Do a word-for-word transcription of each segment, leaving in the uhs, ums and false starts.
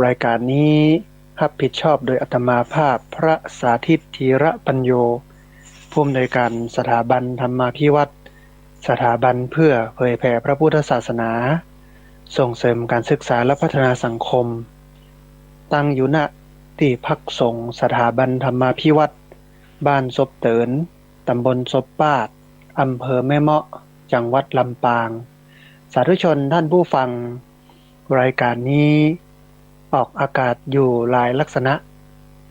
รายการนี้ฮับผิดชอบโดยอาตมาภาพพระสาธิต ธีระปัญโญ ผู้อำนวยการสถาบันธรรมาภิวัฒน์ สถาบันเพื่อเผยแผ่พระพุทธศาสนา ส่งเสริมการศึกษาและพัฒนาสังคม ตั้งอยู่ ณ ตี้พักสงฆ์สถาบันธรรมาภิวัฒน์ บ้านศพเติน ตำบลศพปาด อำเภอแม่เมาะ จังหวัดลำปาง สาธุชนท่านผู้ฟัง รายการนี้ออกอากาศอยู่หลายลักษณะ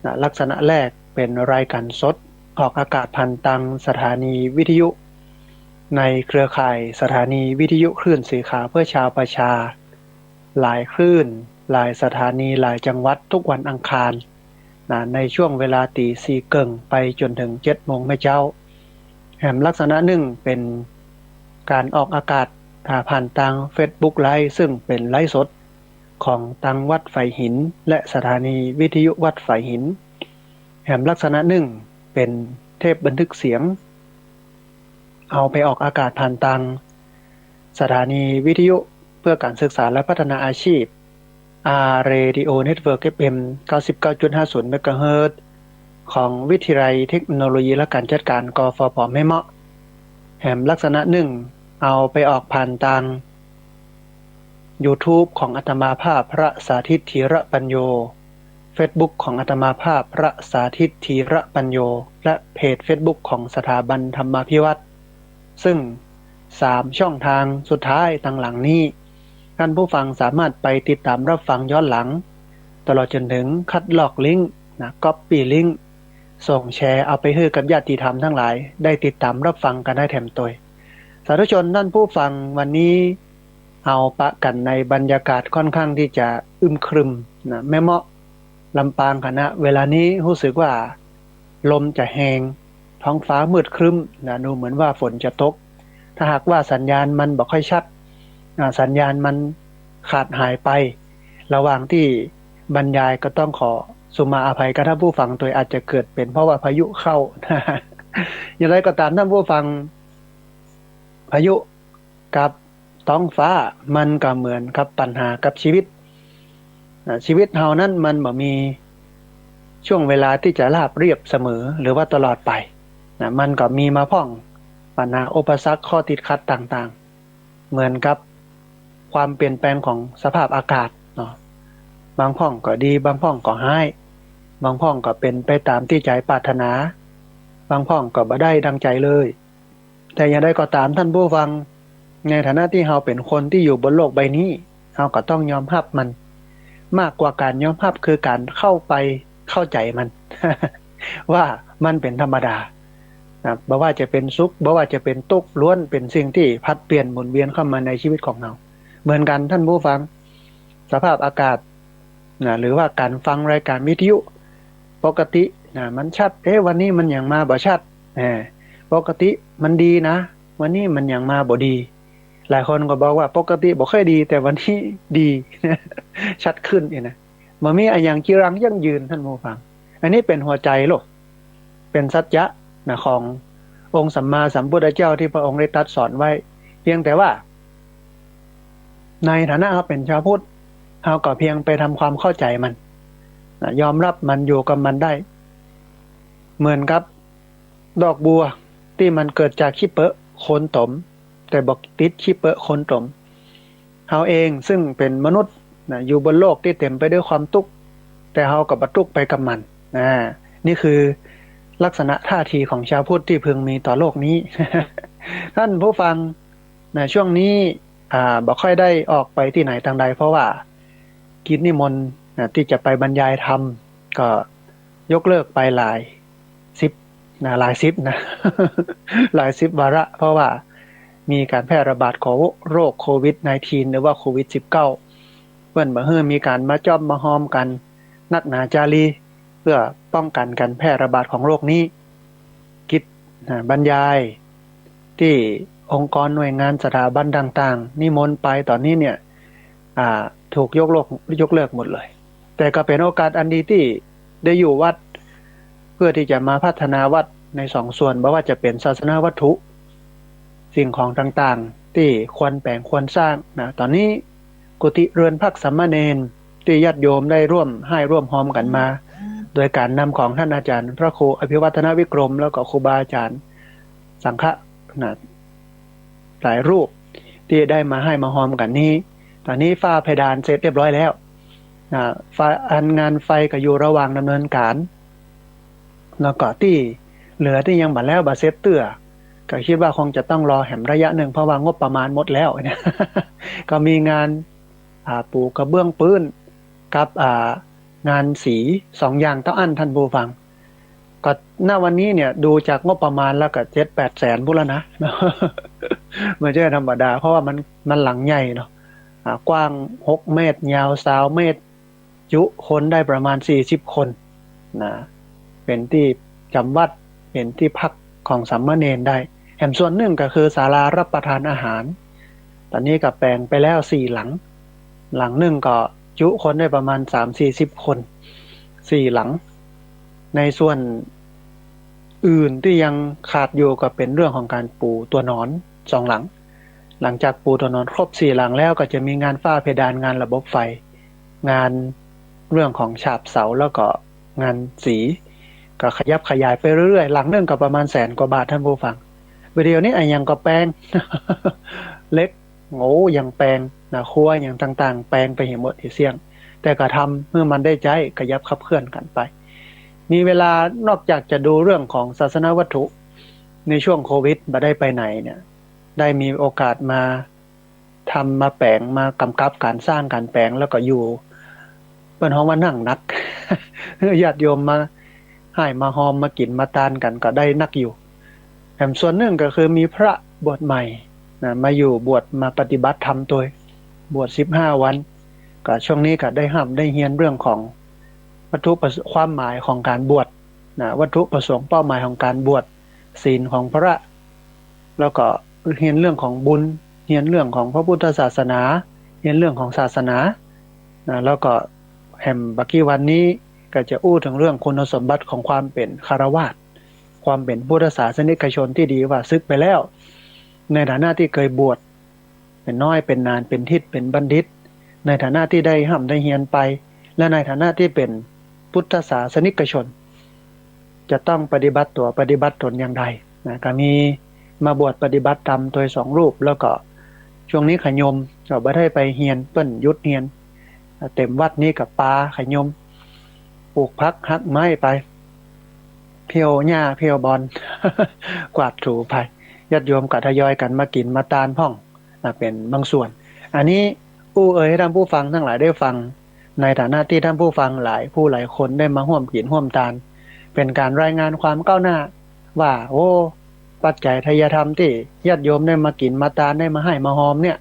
นะ ลักษณะแรกเป๋นรายการสด ออกอากาศผ่านตางสถานีวิทยุ ในเครือข่ายสถานีวิทยุคลื่นสีขาวเพื่อชาวประชา หลายคลื่น หลายสถานี หลายจังหวัด ทุกวันอังคาร นะ ในช่วงเวลาตี๋สี่เกิ่งไปจ๋นเถิงเจ็ดโมงแม่เจ๊า แหมลักษณะนึ่งเป๋นก๋านออกอากาศ อ่า ผ่านตางเฟซบุ๊กไลฟ์ ซึ่งเป๋นไลฟ์สดของตางวัดฝายหิน และสถานีวิทยุวัดฝายหิน แหมลักษณะนึ่งเป๋นเทปบันทึกเสียง เอาไปออกอากาศผ่านตางสถานีวิทยุเพื่อการศึกษาและพัฒนาอาชีพ อาร์ เรดิโอ เน็ตเวิร์ก เอฟ เอ็ม เก้าสิบเก้าจุดห้าศูนย์ เมกะเฮิรตซ์ ของวิทยาลัยเทคโนโลยีและการจัดการ กฟผ แม่เมาะ แหมลักษณะนึ่งเอาไปออกผ่านตางยูทูบของอาตมาภาพพระสาธิต ธีระปัญโญ เฟซบุ๊กของอาตมาภาพพระสาธิต ธีระปัญโญ และเพจเฟซบุ๊กของสถาบันธรรมาภิวัฒน์ ซึ่งสามช่องทางสุดท้ายตางหลังนี้ ท่านผู้ฟังสามารถไปติดต๋ามรับฟังย้อนหลัง ตลอดจ๋นเถิงคัดลอกลิงก์ นะ ก๊อปปี้ลิงก์ ส่งแชร์เอาไปหื้อกับญาติธรรมตังหลาย ได้ติดต๋ามรับฟังกั๋นได้แถมตวย สาธุชนท่านผู้ฟัง วันนี้เฮาปะกั๋นในบรรยากาศค่อนข้างตี้จะอึมครึม นะ แม่เมาะ ลำปาง ขณะเวลานี้ฮู้สึกว่าลมจะแฮง ท้องฟ้ามืดครึ้ม นะ ดูเหมือนว่าฝนจะตก ถ้าหากว่าสัญญาณมันบ่ค่อยชัด อ่า สัญญาณมันขาดหายไป ระหว่างตี้บรรยายก็ต้องขอสุมาอภัยกับท่านผู้ฟังตวย อาจจะเกิดเป๋นเพราะว่าพายุเข้า อย่างไรก็ต๋ามท่านผู้ฟัง พายุกับท้องฟ้ามันก็เหมือนกับปัญหากับชีวิต นะ ชีวิตเฮานั้นมันบ่มีช่วงเวลาตี้จะราบเรียบเสมอหรือว่าตลอดไป นะ มันก็มีมาพ่องปัญหาอุปสรรคข้อติดขัดต่างๆ เหมือนกับความเปลี่ยนแปลงของสภาพอากาศเนาะ บางพ่องก็ดี บางพ่องก็ฮ้าย บางพ่องก็เป๋นไปต๋ามตี้ใจ๋ปรารถนา บางพ่องก็บ่ได้ดังใจ๋เลย แต่อย่างใดก็ต๋ามท่านผู้ฟัง ในฐานะตี้เฮาเป๋นคนตี้อยู่บนโลกใบนี้ เฮาก็ต้องยอมฮับมัน มากกว่าก๋านยอมฮับคือก๋านเข้าไปเข้าใจ๋มัน ว่ามันเป๋นธรรมดา นะ บ่ว่าจะเป๋นสุข บ่ว่าจะเป๋นตุ๊กข์ ล้วนเป๋นสิ่งตี้ผลัดเปลี่ยนหมุนเวียนเข้ามาในชีวิตของเฮา เหมือนกั๋นท่านผู้ฟัง สภาพอากาศ นะ หรือว่าก๋านฟังรายการวิทยุ ปกติ นะ มันชัด เอ๊ะ วันนี้มันหยังมาบ่ชัด อ่า ปกติมันดีนะ วันนี้มันหยังมาบ่ดี หลายคนก็บอกว่าปกติบ่ค่อยดี แต่วันนี้ดี ชัดขึ้นนี่นะ บ่มีอะหยังจีรังยั่งยืนท่านผู้ฟัง อันนี้เป๋นหัวใจ๋โลก เป๋นสัจจะนะ ขององค์สัมมาสัมพุทธเจ้าตี้พระองค์ได้ตรัสสอนไว้ เพียงแต่ว่า ในฐานะเฮาเป๋นชาวพุทธ เฮาก็เพียงไปทำความเข้าใจ๋มัน นะ ยอมฮับมัน อยู่กับมันได้ เหมือนกับดอกบัวตี้มันเกิดจากขี้เปอะโคลนตม แต่บ่ติดขี้เปอะโคลนตม เฮาเองซึ่งเป๋นมนุษย์ นะ อยู่บนโลกตี้เต๋มไปด้วยความตุ๊กข์ แต่เฮาก็บ่ตุ๊กข์ไปกับมัน นะ นี่คือลักษณะท่าทีของชาวพุทธตี้พึงมีต่อโลกนี้ ท่านผู้ฟัง นะ ช่วงนี้ อ่า บ่ค่อยได้ออกไปตี้ไหนตางใด เพราะว่ากิจนิมนต์ นะ ตี้จะไปบรรยายธรรม ก็ยกเลิกไปหลายสิบ นะ หลายสิบนะ หลายสิบวาระ เพราะว่ามีก๋านแพร่ระบาดของโรคโควิดสิบเก้า หรือว่าโควิดสิบเก้า เปิ้นบ่หื้อมีก๋านมาจ๊อมมาฮอมกั๋นนักหนาจารี เพื่อป้องกั๋นก๋านแพร่ระบาดของโรคนี้ กิจ นะ บรรยายตี้องค์กรหน่วยงานสถาบันต่างๆ นิมนต์ไปต๋อนนี้เนี่ย อ่า ถูกยกเลิก ยกเลิกหมดเลย แต่ก็เป๋นโอกาสอันดีตี้ได้อยู่วัด เพื่อตี้จะมาพัฒนาวัดในสองส่วน บ่ว่าจะเป๋นศาสนวัตถุ สิ่งของต่างๆ ตี้ควรแป๋งควรสร้างนะ ต๋อนนี้ กุฏิเรือนพักสามเณร ตี้ญาติโยมได้ร่วมไห้ร่วมฮอมกั๋นมา โดยก๋านนำของต้านอาจ๋ารย์พระครูอภิวัฒนวิกรม แล้วก็ครูบาอาจ๋ารย์สังฆะนะ หลายรูปตี้ได้มาไห้มาฮอมกั๋นนี้ ต๋อนนี้ฝ้าเพดานเสร็จเรียบร้อยแล้วนะ ฝ้า อันงานไฟก็อยู่ระหว่างดำเนินก๋าน แล้วก็ตี้เหลือตี้ยังบ่แล้วบ่เสร็จเตื้อ ก็กึ๊ดว่าคงจะต้องรอแหมระยะนึ่ง เพราะว่างบประมาณหมดแล้วเนี่ย ก็มีงาน อ่า ปูกระเบื้องปื๊นกับ อ่า งานสีสองอย่างเต้าอั้น ต้านผู้ฟัง ก็ ณ วันนี้เนี่ย ดูจากงบประมาณแล้วก็เจ็ดแปดแสนปู้นแล้วนะ บ่ใจ้ธรรมดา เพราะว่ามัน มันหลังใหญ่เนาะ อ่า กว้างหกเมตร ยาวซาวเมตร จุคนได้ประมาณสี่สิบคนนะ เป๋นตี้จ๋ำวัด เป๋นตี้พักของสามเณรได้ แหมส่วนนึ่งก็คือศาลารับประทานอาหาร ต๋อนนี้ก็แป๋งไปแล้วสี่หลัง หลังนึ่งก็จุคนได้ประมาณสามสี่สิบคน สี่หลัง ในส่วนอื่นตี้ยังขาดอยู่ก็เป๋นเรื่องของก๋านปูตั๋วนอนสองหลัง หลังจากปูตั๋วนอนครบสี่หลังแล้ว ก็จะมีงานฝ้าเพดาน งานระบบไฟ งานเรื่องของฉาบเสา แล้วก็งานสี ก็ขยับขยายไปเรื่อยๆ หลังนึ่งก็ประมาณแสนกว่าบาท ต้านผู้ฟัง วิดีโอนี้อะหยังก็แปง เหล็ก โอ้ ยังแปงนะ ครัวอย่างต่างๆ แปงไปหื้อหมดหื้อเสี้ยง แต่ก็ทำหื้อมันได้ใจ๊ ขยับขับเคลื่อนกั๋นไป มีเวลานอกจากจะดูเรื่องของศาสนวัตถุในช่วงโควิด บ่ได้ไปไหนเนี่ย ได้มีโอกาสมาทำ มาแป๋ง มากำกับก๋านสร้างก๋านแป๋ง แล้วก็อยู่ เปิ้นฮ้องว่านั่งหนัก ญาติโยมมาไห้มาฮอม มากิ๋นมาตานกั๋นก็ได้นักอยู่ แหมส่วนนึ่งก็คือมีพระบวชใหม่นะ มาอยู่บวช มาปฏิบัติธรรมตวย บวชสิบห้าวัน ก็ช่วงนี้ก็ได้ฮ่ำได้เฮียนเรื่องของวัตถุประส- ความหมายของก๋านบวชนะ วัตถุประสงค์เป้าหมายของก๋านบวช ศีลของพระ แล้วก็เฮียนเรื่องของบุญ เฮียนเรื่องของพระพุทธศาสนา เฮียนเรื่องของศาสนานะ แล้วก็แหมบ่ากี้วันนี้ก็จะอู้เถิงเรื่องคุณสมบัติของความเป๋นฆราวาส ความเป๋นพุทธศาสนิกชนตี้ดี ว่าสึกไปแล้ว ในฐานะตี้เกยบวช เป๋นน้อย เป๋นหนาน เป๋นทิศ เป๋นบัณฑิต ในฐานะตี้ได้ฮ่ำได้เฮียนไป และในฐานะตี้เป๋นพุทธศาสนิกชน จะต้องปฏิบัติตั๋วปฏิบัติตนอย่างใดนะ ก็มีมาบวชปฏิบัติธรรมตวยสองรูป แล้วก็ช่วงนี้ขะโยมก็บ่ได้ไปเฮียน เปิ้นหยุดเฮียน เต็มวัดนี้ก็ปาขะโยม ปลูกผักฮักไม้ไป เผี้ยวหญ้าเผี้ยวบอน กวาดถูไป ญาติโยมก็ทยอยกั๋นมากิ๋นมาตานพ่องนะ เป๋นบางส่วน อันนี้อู้เอ่ยหื้อต้านผู้ฟังตังหลายได้ฟัง ในฐานะตี้ต้านผู้ฟังหลายผู้หลายคนได้มาฮ่วมกิ๋นฮ่วมตาน เป๋นก๋านรายงานความก้าวหน้า ว่า โอ้ ปัจจัยไทยธรรมตี้ญาติโยมได้มากิ๋นมาตาน ได้มาไห้มาฮอมเนี่ย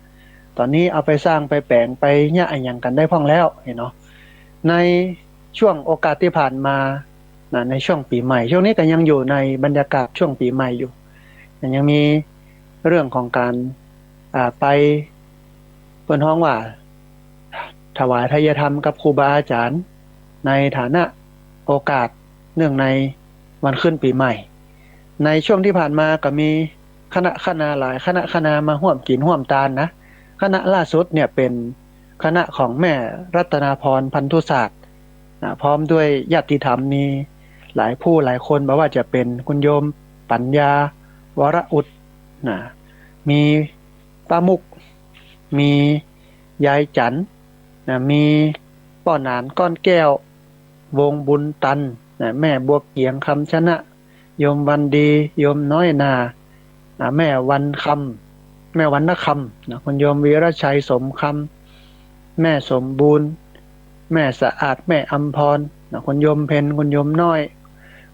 ต๋อนนี้เอาไปสร้างไปแป๋งไปเยียะอะหยังกั๋นได้พ่องแล้ว หันก่อ ในช่วงโอกาสตี้ผ่านมานะ ในช่วงปี๋ใหม่ ช่วงนี้ก็ยังอยู่ในบรรยากาศช่วงปี๋ใหม่อยู่ ยังมีเรื่องของก๋าน อ่า ไป เปิ้นฮ้องว่า ถวายไทยธรรมกับครูบาอาจ๋ารย์ ในฐานะโอกาสเนื่องในวันขึ้นปี๋ใหม่ ในช่วงตี้ผ่านมาก็มีคณะคณาหลายคณะคณามาฮ่วมกิ๋นฮ่วมตานนะ คณะล่าสุดเนี่ยเป๋นคณะของแม่รัตนาพร พันธุศาสตร์นะ พร้อมด้วยญาติธรรม มีหลายผู้หลายคน บ่ว่าจะเป๋นคุณโยมปัญญา วรอุดนะ มีป้ามุก มียายจั๋นนะ มีป้อหนาน ก้อนแก้ว วงศ์บุญตันนะ แม่บัวเกียง คำชนะ โยมวันดี โยมน้อยนา อ่า แม่วันคำ แม่วรรณคำนะ คุณโยมวีรชัย สมคำ แม่สมบูรณ์ แม่สะอาด แม่อำพรนะ คุณโยมเพ็ญ คุณโยมน้อย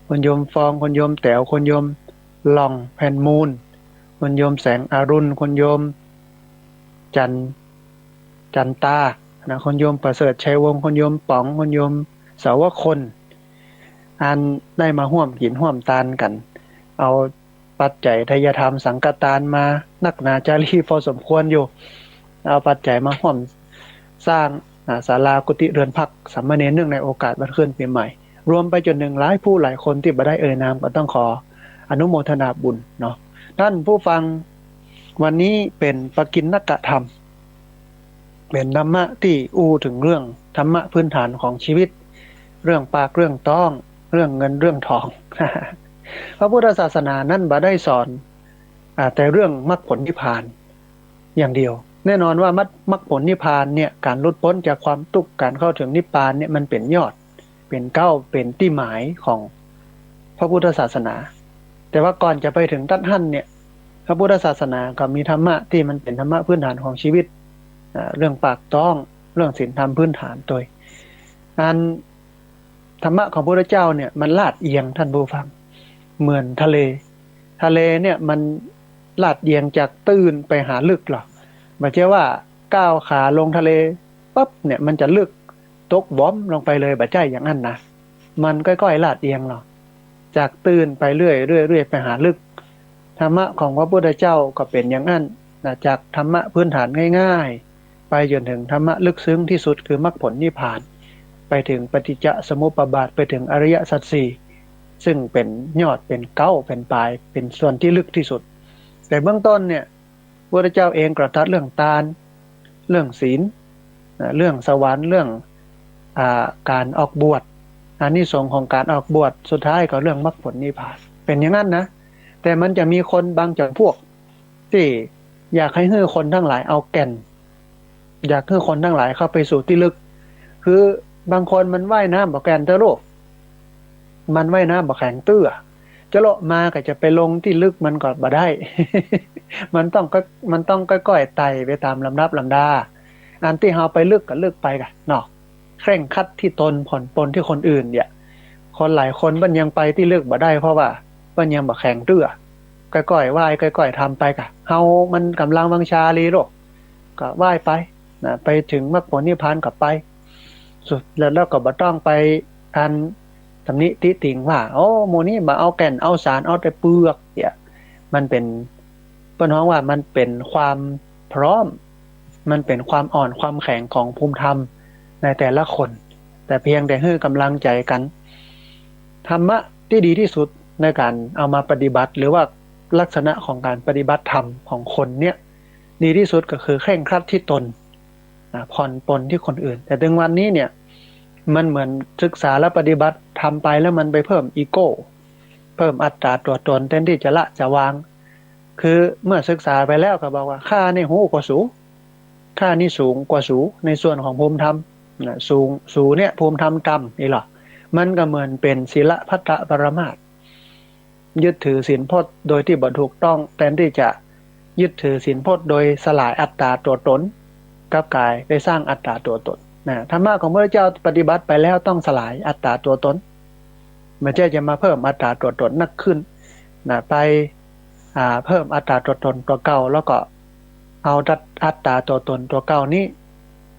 คุณโยมฟอง คุณโยมแต๋ว คุณโยมหล่อง แผ่นมูล คุณโยมแสงอรุณ คุณโยมจัน จันตานะ คุณโยมประเสริฐชัยวงศ์ คุณโยมป๋อง คุณโยมสาวคน อันได้มาฮ่วมกิ๋นฮ่วมตานกั๋น เอาปัจจัยไทยธรรมสังฆตานมานักหนาจารีพอสมควรอยู่ เอาปัจจัยมาฮ่วมสร้าง อ่า ศาลากุฏิเรือนพักสามเณร เนื่องในโอกาสวันขึ้นปี๋ใหม่ รวมไปจ๋นเถิงหลายผู้หลายคนตี้บ่ได้เอ่ยนาม ก็ต้องขออนุโมทนาบุญเนาะ ต้านผู้ฟัง วันนี้เป๋นปกิณกธรรม เป๋นธรรมะตี้อู้เถิงเรื่องธรรมะพื้นฐานของชีวิต เรื่องปากเรื่องต๊อง เรื่องเงินเรื่องทอง พระพุทธศาสนานั้นบ่ได้สอน อ่า แต่เรื่องมรรคผลนิพพานอย่างเดียว แน่นอนว่ามรรค มรรคผลนิพพานเนี่ย ก๋านหลุดป๊นจากความตุ๊กข์ ก๋านเข้าเถิงนิพพานเนี่ย มันเป๋นยอด เป๋นเก๊า เป๋นตี้หมายของพระพุทธศาสนา แต่ว่าก่อนจะไปเถิงตั๊ดหั้นเนี่ย พระพุทธศาสนาก็มีธรรมะตี้มันเป๋นธรรมะพื้นฐานของชีวิต อ่า เรื่องปากต๊อง เรื่องศีลธรรมพื้นฐานตวย อันธรรมะของพระพุทธเจ้าเนี่ยมันลาดเอียง ท่านผู้ฟัง เหมือนทะเล ทะเลเนี่ยมันลาดเอียงจากตื้นไปหาลึกหรอ บ่ใจ้ว่าก้าวขาลงทะเลปั๊บเนี่ยมันจะลึก ตกหวอมลงไปเลย บ่ใจ้อย่างนั้นนะ มันก้อยๆ ลาดเอียงหรอ จากตื้นไปเรื่อยๆ เรื่อยๆ ไปหาลึก ธรรมะของพระพุทธเจ้าก็เป๋นอย่างนั้นนะ จากธรรมะพื้นฐานง่ายๆ ไปจนเถิงธรรมะลึกซึ้งที่สุดคือมรรคผลนิพพาน ไปเถิงปฏิจจสมุปบาท ไปเถิงอริยสัจสี่ ซึ่งเป๋นยอด เป๋นเก๊า เป๋นปลาย เป๋นส่วนที่ลึกที่สุด แต่เบื้องต้นเนี่ย พระพุทธเจ้าเองก็ตรัสเรื่องตาน เรื่องศีล อ่า เรื่องสวรรค์ เรื่อง อ่า ก๋านออกบวช อานิสงส์ของก๋านออกบวช สุดท้ายก็เรื่องมรรคผลนิพพาน เป๋นอย่างนั้นนะ แต่มันจะมีคนบางจ๋ำพวกตี้อยากหื้อคนตังหลายเอาแก่น อยากหื้อคนตังหลายเข้าไปสู่ตี้ลึก คือบางคนมันว่ายน้ำบ่แก่นเตื้อลูก มันว่ายน้ำบ่แข็งเตื้อ จะเลาะมาก็จะไปลงตี้ลึกมันก็บ่ได้ มันต้องก้อย มันต้องก้อยๆ ไต่ไปต๋ามลำดับลำดา อันตี้เฮาไปลึกก็ลึกไปก่ะเนาะ เคร่งครัดตี้ตน ผ่อนปรนตี้คนอื่นเนี่ย คนหลายคนเปิ้นยังไปตี้ลึกบ่ได้ เพราะว่าเปิ้นยังบ่แข็งเตื้อ ก้อยๆ ว่าย ก้อยๆ ทำไปก่ะ เฮามันก๋ำลังวังชาลีโลก ก็ว่ายไปนะ ไปเถิงมรรคผลนิพพานก็ไป สุดแล้ว แล้วก็บ่ต้องไปอันตำหนิติติงว่า โอ้ หมู่นี้บ่เอาแก่นเอาสาร เอาแต่เปลือกเนี่ย มันเป๋น เปิ้นฮ้องว่ามันเป๋นความพร้อม มันเป๋นความอ่อนความแข็งของภูมิธรรมในแต่ละคน แต่เพียงแต่หื้อก๋ำลังใจ๋กั๋น ธรรมะตี้ดีตี้สุดในก๋านเอามาปฏิบัติ หรือว่าลักษณะของก๋านปฏิบัติธรรมของคนเนี่ย ดีตี้สุดก็คือเคร่งครัดตี้ตน อ่า ผ่อนปรนตี้คนอื่น แต่เถิงวันนี้เนี่ย มันเหมือนศึกษาและปฏิบัติธรรมไปแล้วมันไปเพิ่มอีโก้ เพิ่มอัตตาตั๋วตน แทนตี้จะละจะวาง คือเมื่อศึกษาไปแล้วก็บอกว่า ข้านี่ฮู้กว่าสู ข้านี่สูงกว่าสูในส่วนของภูมิธรรมนะ สูง สูเนี่ยภูมิธรรมต่ำนี่หรอ มันก็เหมือนเป๋นศีลพัตตปรามาส ยึดถือศีลพจน์โดยตี้บ่ถูกต้อง แทนตี้จะยึดถือศีลพจน์โดยสลายอัตตาตั๋วตน กลับก๋ายไปสร้างอัตตาตั๋วตนนะ ธรรมะของพระพุทธเจ้าปฏิบัติไปแล้วต้องสลายอัตตาตั๋วตน บ่ใจ้จะมาเพิ่มอัตตาตั๋วตนนักขึ้นนะ ไป อ่า เพิ่มอัตตาตั๋วตนตั๋วเก่า แล้วก็เอาอัตตาตั๋วตนตั๋วเก่านี้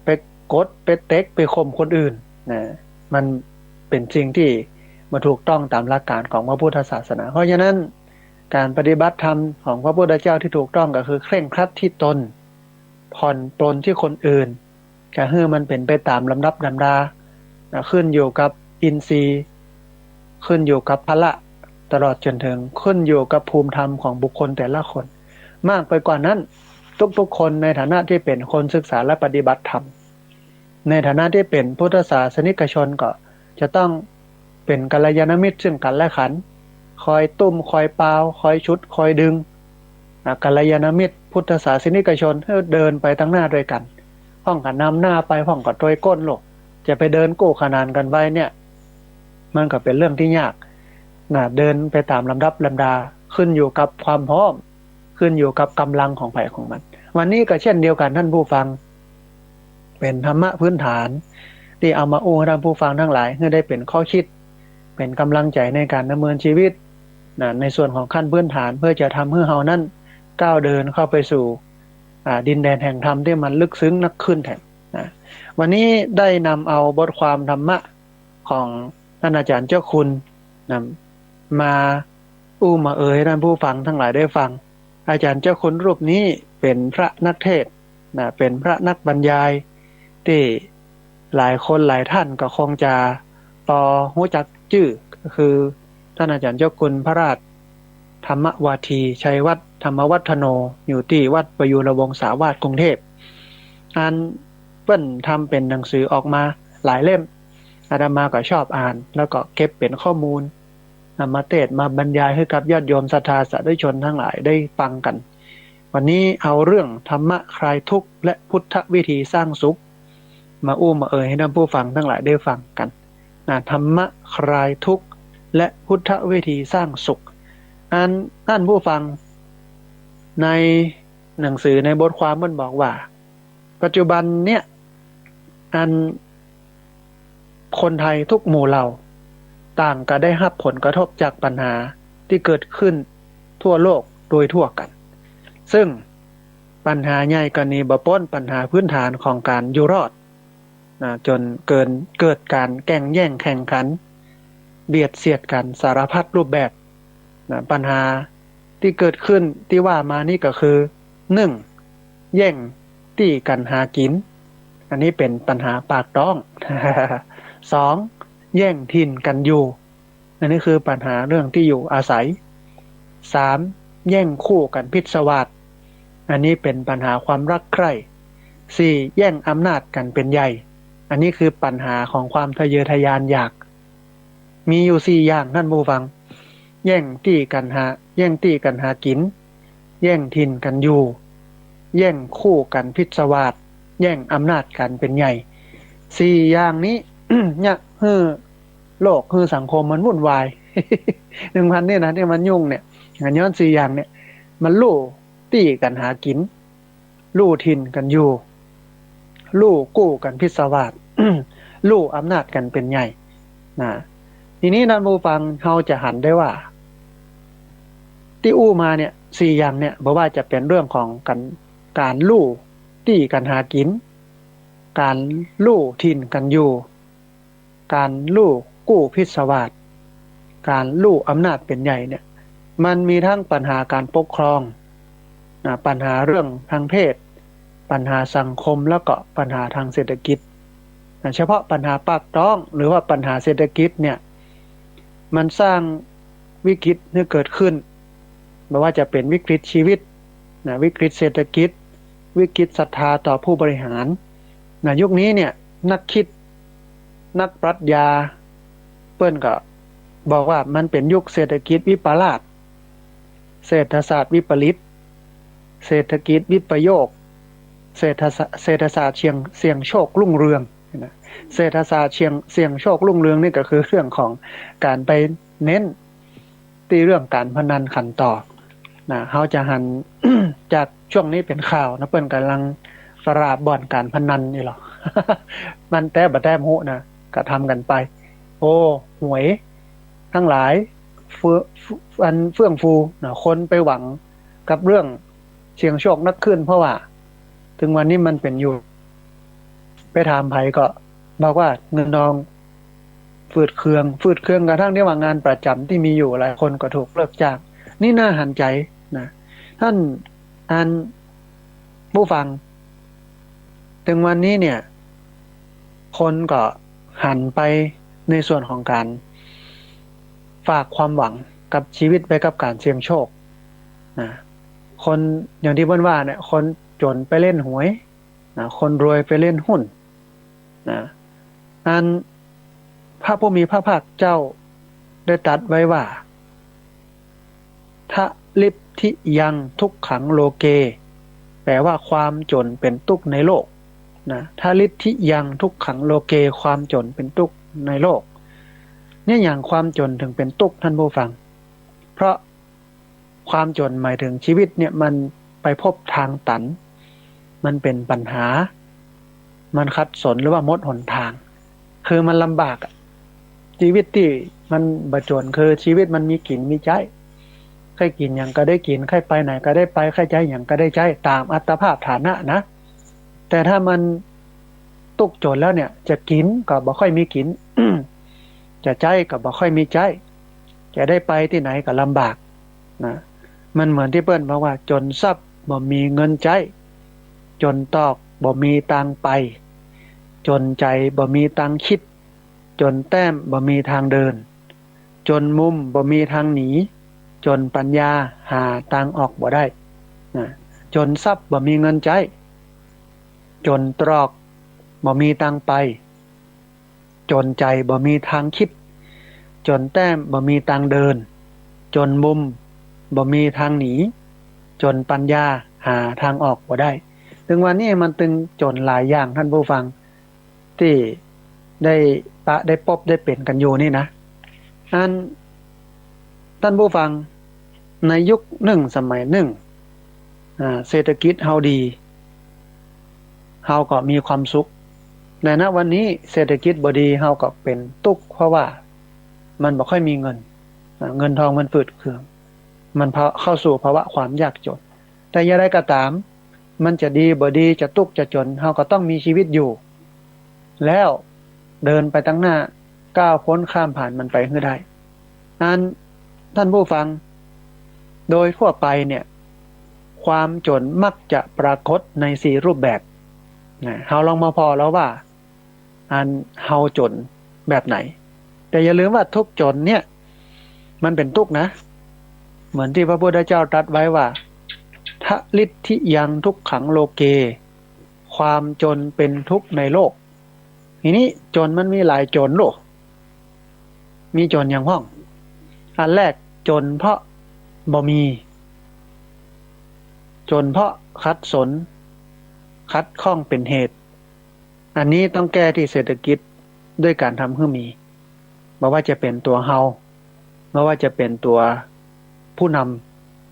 ไปกด ไปเต็ก ไปข่มคนอื่นนะ มันเป๋นสิ่งตี้บ่ถูกต้องต๋ามหลักก๋านของพระพุทธศาสนา เพราะฉะนั้นก๋านปฏิบัติธรรมของพระพุทธเจ้าตี้ถูกต้องก็คือเคร่งครัดตี้ตน ผ่อนปรนตี้คนอื่น ก็หื้อมันเป๋นไปต๋ามลำดับลำดานะ ขึ้นอยู่กับอินทรีย์ ขึ้นอยู่กับพละ ตลอดจ๋นเถิงขึ้นอยู่กับภูมิธรรมของบุคคลแต่ละคน มากไปกว่านั้น ทุกๆ คนในฐานะตี้เป๋นคนศึกษาและปฏิบัติธรรม ในฐานะตี้เป๋นพุทธศาสนิกชนก็จะต้องเป๋นกัลยาณมิตรซึ่งกั๋นและกั๋น คอยตุ้ม คอยปาว คอยฉุด คอยดึง อ่ะ กัลยาณมิตรพุทธศาสนิกชนหื้อเดินไปตังหน้าตวยกั๋น พ่องก็นำหน้าไป พ่องก็ตวยก้นลูก จะไปเดินกู้ขนานกั๋นไว้เนี่ย มันก็เป๋นเรื่องตี้ยากนะ เดินไปต๋ามลำดับลำดา ขึ้นอยู่กับความพร้อม ขึ้นอยู่กับก๋ำลังของใผของมัน วันนี้ก็เช่นเดียวกั๋น ท่านผู้ฟัง เป๋นธรรมะพื้นฐานตี้เอามาอู้หื้อท่านผู้ฟังตังหลาย หื้อได้เป๋นข้อคิด เป๋นก๋ำลังใจ๋ในก๋านดำเนินชีวิตนะ ในส่วนของขั้นพื้นฐาน เพื่อจะทำหื้อเฮานั้นก้าวเดินเข้าไปสู่ อ่า ดินแดนแห่งธรรมตี้มันลึกซึ้งนักขึ้นแทนนะ วันนี้ได้นำเอาบทความธรรมะของท่านอาจ๋ารย์เจ้าคุณนะ มาอู้มาเอ่ยหื้อท่านผู้ฟังตังหลายได้ฟัง อาจ๋ารย์เจ้าคุณรูปนี้เป๋นพระนักเทศน์นะ เป๋นพระนักบรรยายตี้หลายคนหลายท่านก็คงจะปอรู้จักจื้อ ก็คือท่านอาจ๋ารย์เจ้าคุณพระราชธรรมวาที ชัยวัฒน์ธรรมวัฒโน อยู่ตี้วัดประยูรวงศาวาสกรุงเทพฯ อัน เปิ้นทำเป๋นหนังสือออกมาหลายเล่ม อาตมาก็ชอบอ่าน แล้วก็เก็บเป๋นข้อมูล นำมาเตสน์มาบรรยายหื้อกับญาติโยมศรัทธาสาธุชนตังหลายได้ฟังกั๋น วันนี้เอาเรื่องธรรมะคลายทุกข์และพุทธวิธีสร้างสุข มาอู้มาเอ่ยหื้อท่านผู้ฟังตังหลายได้ฟังกั๋นนะ ธรรมะคลายทุกข์และพุทธวิธีสร้างสุข อันท่านผู้ฟัง ในหนังสือในบทความมันบอกว่า ปัจจุบันเนี่ย อันคนไทยทุกหมู่เหล่า ต่างก็ได้ฮับผลกระทบจากปัญหาตี้เกิดขึ้นทั่วโลกโดยทั่วกั๋น ซึ่งปัญหาใหญ่ก็หนีบ่ป๊นปัญหาพื้นฐานของก๋านอยู่รอดนะ จ๋นเกิน เกิดก๋านแก่งแย่งแข่งขัน เบียดเสียดกั๋นสารพัดรูปแบบนะ ปัญหาตี้เกิดขึ้นตี้ว่ามานี้ก็คือ นึ่ง แย่งตี้กั๋นหากิ๋น อันนี้เป๋นปัญหาปากต๊อง สอง แย่งถิ่นกั๋นอยู่ อันนี้คือปัญหาเรื่องตี้อยู่อาศัย สาม แย่งคู่กั๋นผิดสวาท อันนี้เป๋นปัญหาความรักใคร่ สี่ แย่งอำนาจกั๋นเป๋นใหญ่ อันนี้คือปัญหาของความทะเยอทะยานอยาก มีอยู่สี่อย่างท่านผู้ฟัง แย่งตี้กั๋นหา แย่งตี้กั๋นหากิ๋น แย่งถิ่นกั๋นอยู่ แย่งคู่กั๋นผิดสวาท แย่งอำนาจกั๋นเป๋นใหญ่ สี่อย่างนี้ เนี่ย หื้อโลก หื้อสังคมมันวุ่นวาย หนึ่งวันนี้นะ ตี้มันยุ่งเนี่ย ย้อนสี่อย่างเนี่ย มันลู่ตี้กั๋นหากิ๋น ลู่ถิ่นกั๋นอยู่ ลู่คู่กั๋นผิดสวาท ลู่อำนาจกั๋นเป๋นใหญ่นะ ทีนี้ท่านผู้ฟัง เฮาจะหันได้ว่า ตี้อู้มาเนี่ย สี่อย่างเนี่ย บ่ว่าจะเป๋นเรื่องของก๋าน ก๋านลู่ตี้กั๋นหากิ๋น ก๋านลู่ถิ่นกั๋นอยู่ ก๋านลู่คู่ผิดสวาท ก๋านลู่อำนาจเป๋นใหญ่เนี่ย มันมีตึงปัญหาก๋านปกครองนะ ปัญหาเรื่องตางเพศ ปัญหาสังคม แล้วก็ปัญหาตางเศรษฐกิจนะ เฉพาะปัญหาปากต๊อง หรือว่าปัญหาเศรษฐกิจเนี่ย มันสร้างวิกฤตหื้อเกิดขึ้น บ่ว่าจะเป๋นวิกฤตชีวิตนะ วิกฤตเศรษฐกิจ วิกฤตศรัทธาต่อผู้บริหารนะ ยุคนี้เนี่ย นักคิด นักปรัชญา เปิ้นก็บอกว่ามันเป๋นยุคเศรษฐกิจวิปลาส เศรษฐศาสตร์วิปริต เศรษฐกิจวิปโยค เศรษฐศาสตร์ เศรษฐศาสตร์เสี่ยง เสี่ยงโชครุ่งเรืองนะ เศรษฐศาสตร์เสี่ยง เสี่ยงโชครุ่งเรืองนี่ก็คือเรื่องของก๋านไปเน้นตี้เรื่องก๋านพนันขันต่อนะ เฮาจะหัน จากช่วงนี้เป๋นข่าวนะ เปิ้นก่ำลังปราบบ่อนก๋านพนันนี่หรอ มันแต๊บ่แต๊บ่ฮู้นะ ก็ทำกั๋นไป โอ้ หวยตังหลาย เฟื่อ อันเฟื่องฟูนะ คนไปหวังกับเรื่องเสี่ยงโชคนักขึ้น เพราะว่าเถิงวันนี้มันเป๋นอยู่ ไปถามใผก็บอกว่าเงินทอง ฝืดเคือง ฝืดเคืองกระทั่งตี้ว่างานประจ๋ำตี้มีอยู่หลายคนก็ถูกเลิกจ้าง นี่น่าหันใจ๋นะ ท่าน อันผู้ฟัง เถิงวันนี้เนี่ย คนก็หันไปในส่วนของก๋านฝากความหวังกับชีวิตไปกับก๋านเสี่ยงโชคนะ คนอย่างตี้เปิ้นว่าเนี่ย คนจ๋นไปเล่นหวยนะ คนรวยไปเล่นหุ้นนะ อันพระผู้มีพระภาคเจ้าได้ตรัสไว้ว่า ทะลิทธิยัง ทุกขัง โลเก แปลว่าความจ๋นเป๋นตุ๊กข์ในโลกนะ ทะลิทธิยัง ทุกขัง โลเก ความจ๋นเป๋นตุ๊กข์ในโลก เนี่ย อย่างความจ๋นเถิงเป๋นตุ๊กข์ ท่านผู้ฟัง เพราะ ความจ๋นหมายเถิงชีวิตเนี่ยมันไปพบตางตัน มันเป๋นปัญหา มันขัดสนหรือว่าหมดหนตาง คือมันลำบากอะ ชีวิตตี้มันบ่จ๋น คือชีวิตมันมีกิ๋นมีใจ๊ ใค่กิ๋นหยังก็ได้กิ๋น ใค่ไปไหนก็ได้ไป ใค่ใจ๊หยังก็ได้ใจ๊ ต๋ามอัตภาพฐานะนะ แต่ถ้ามันตุ๊กข์จ๋นแล้วเนี่ย จะกิ๋นก็บ่ค่อยมีกิ๋น จะใจ๊ก็บ่ค่อยมีใจ๊ จะได้ไปตี้ไหนก็ลำบากนะ มันเหมือนตี้เปิ้นบอกว่า จ๋นทรัพย์บ่มีเงินใจ๊ จ๋นตอกบ่มีตางไป จ๋นใจ๋บ่มีตางคิด จ๋นแต้มบ่มีตางเดิน จ๋นมุมบ่มีตางหนี จ๋นปัญญาหาตางออกบ่ได้นะ จ๋นทรัพย์บ่มีเงินใจ๊ จ๋นตรอก บ่มีตางไป จ๋นใจ๋บ่มีตางกึ๊ด จ๋นแต้มบ่มีตางเดิน จ๋นมุมบ่มีตางหนี จ๋นปัญญาหาตางออกบ่ได้ เถิงวันนี้มันตึงจ๋นหลายอย่าง ต้านผู้ฟัง ตี้ได้ปะได้ปบได้เป๋นกั๋นอยู่นี่นะ อัน ต้านผู้ฟัง ในยุคนึ่งสมัยนึ่ง อ่า เศรษฐกิจเฮาดี เฮาก็มีความสุข แต่ณวันนี้เศรษฐกิจบ่ดี เฮาก็เป๋นตุ๊กข์ เพราะว่ามันบ่ค่อยมีเงิน อ่า เงินทองมันฝืดเคือง มันพะ เข้าสู่ภาวะความยากจ๋น แต่อย่างใดก็ต๋าม มันจะดีบ่ดี จะตุ๊กข์จะจ๋น เฮาก็ต้องมีชีวิตอยู่ แล้วเดินไปตังหน้า ก้าวพ้นข้ามผ่านมันไปหื้อได้ อัน ต้านผู้ฟัง โดยทั่วไปเนี่ย ความจ๋นมักจะปรากฏในสี่รูปแบบ นะ เฮาลองมาผ่อแล้วว่า อันเฮาจ๋นแบบไหน แต่อย่าลืมว่าทุกข์จ๋นเนี่ย มันเป๋นตุ๊กข์นะ เหมือนตี้พระพุทธเจ้าตรัสไว้ว่า ทะลิทธิยังทุกขังโลเก ความจ๋นเป๋นตุ๊กข์ในโลก ทีนี้จ๋นมันมีหลายจ๋นลูก มีจ๋นหยังพ่อง อันแรกจ๋นเพราะบ่มี จ๋นเพราะขัดสน ขัดข้องเป๋นเหตุ อันนี้ต้องแก้ตี้เศรษฐกิจด้วยก๋านทำหื้อมี บ่ว่าจะเป๋นตั๋วเฮา บ่ว่าจะเป๋นตั๋วผู้น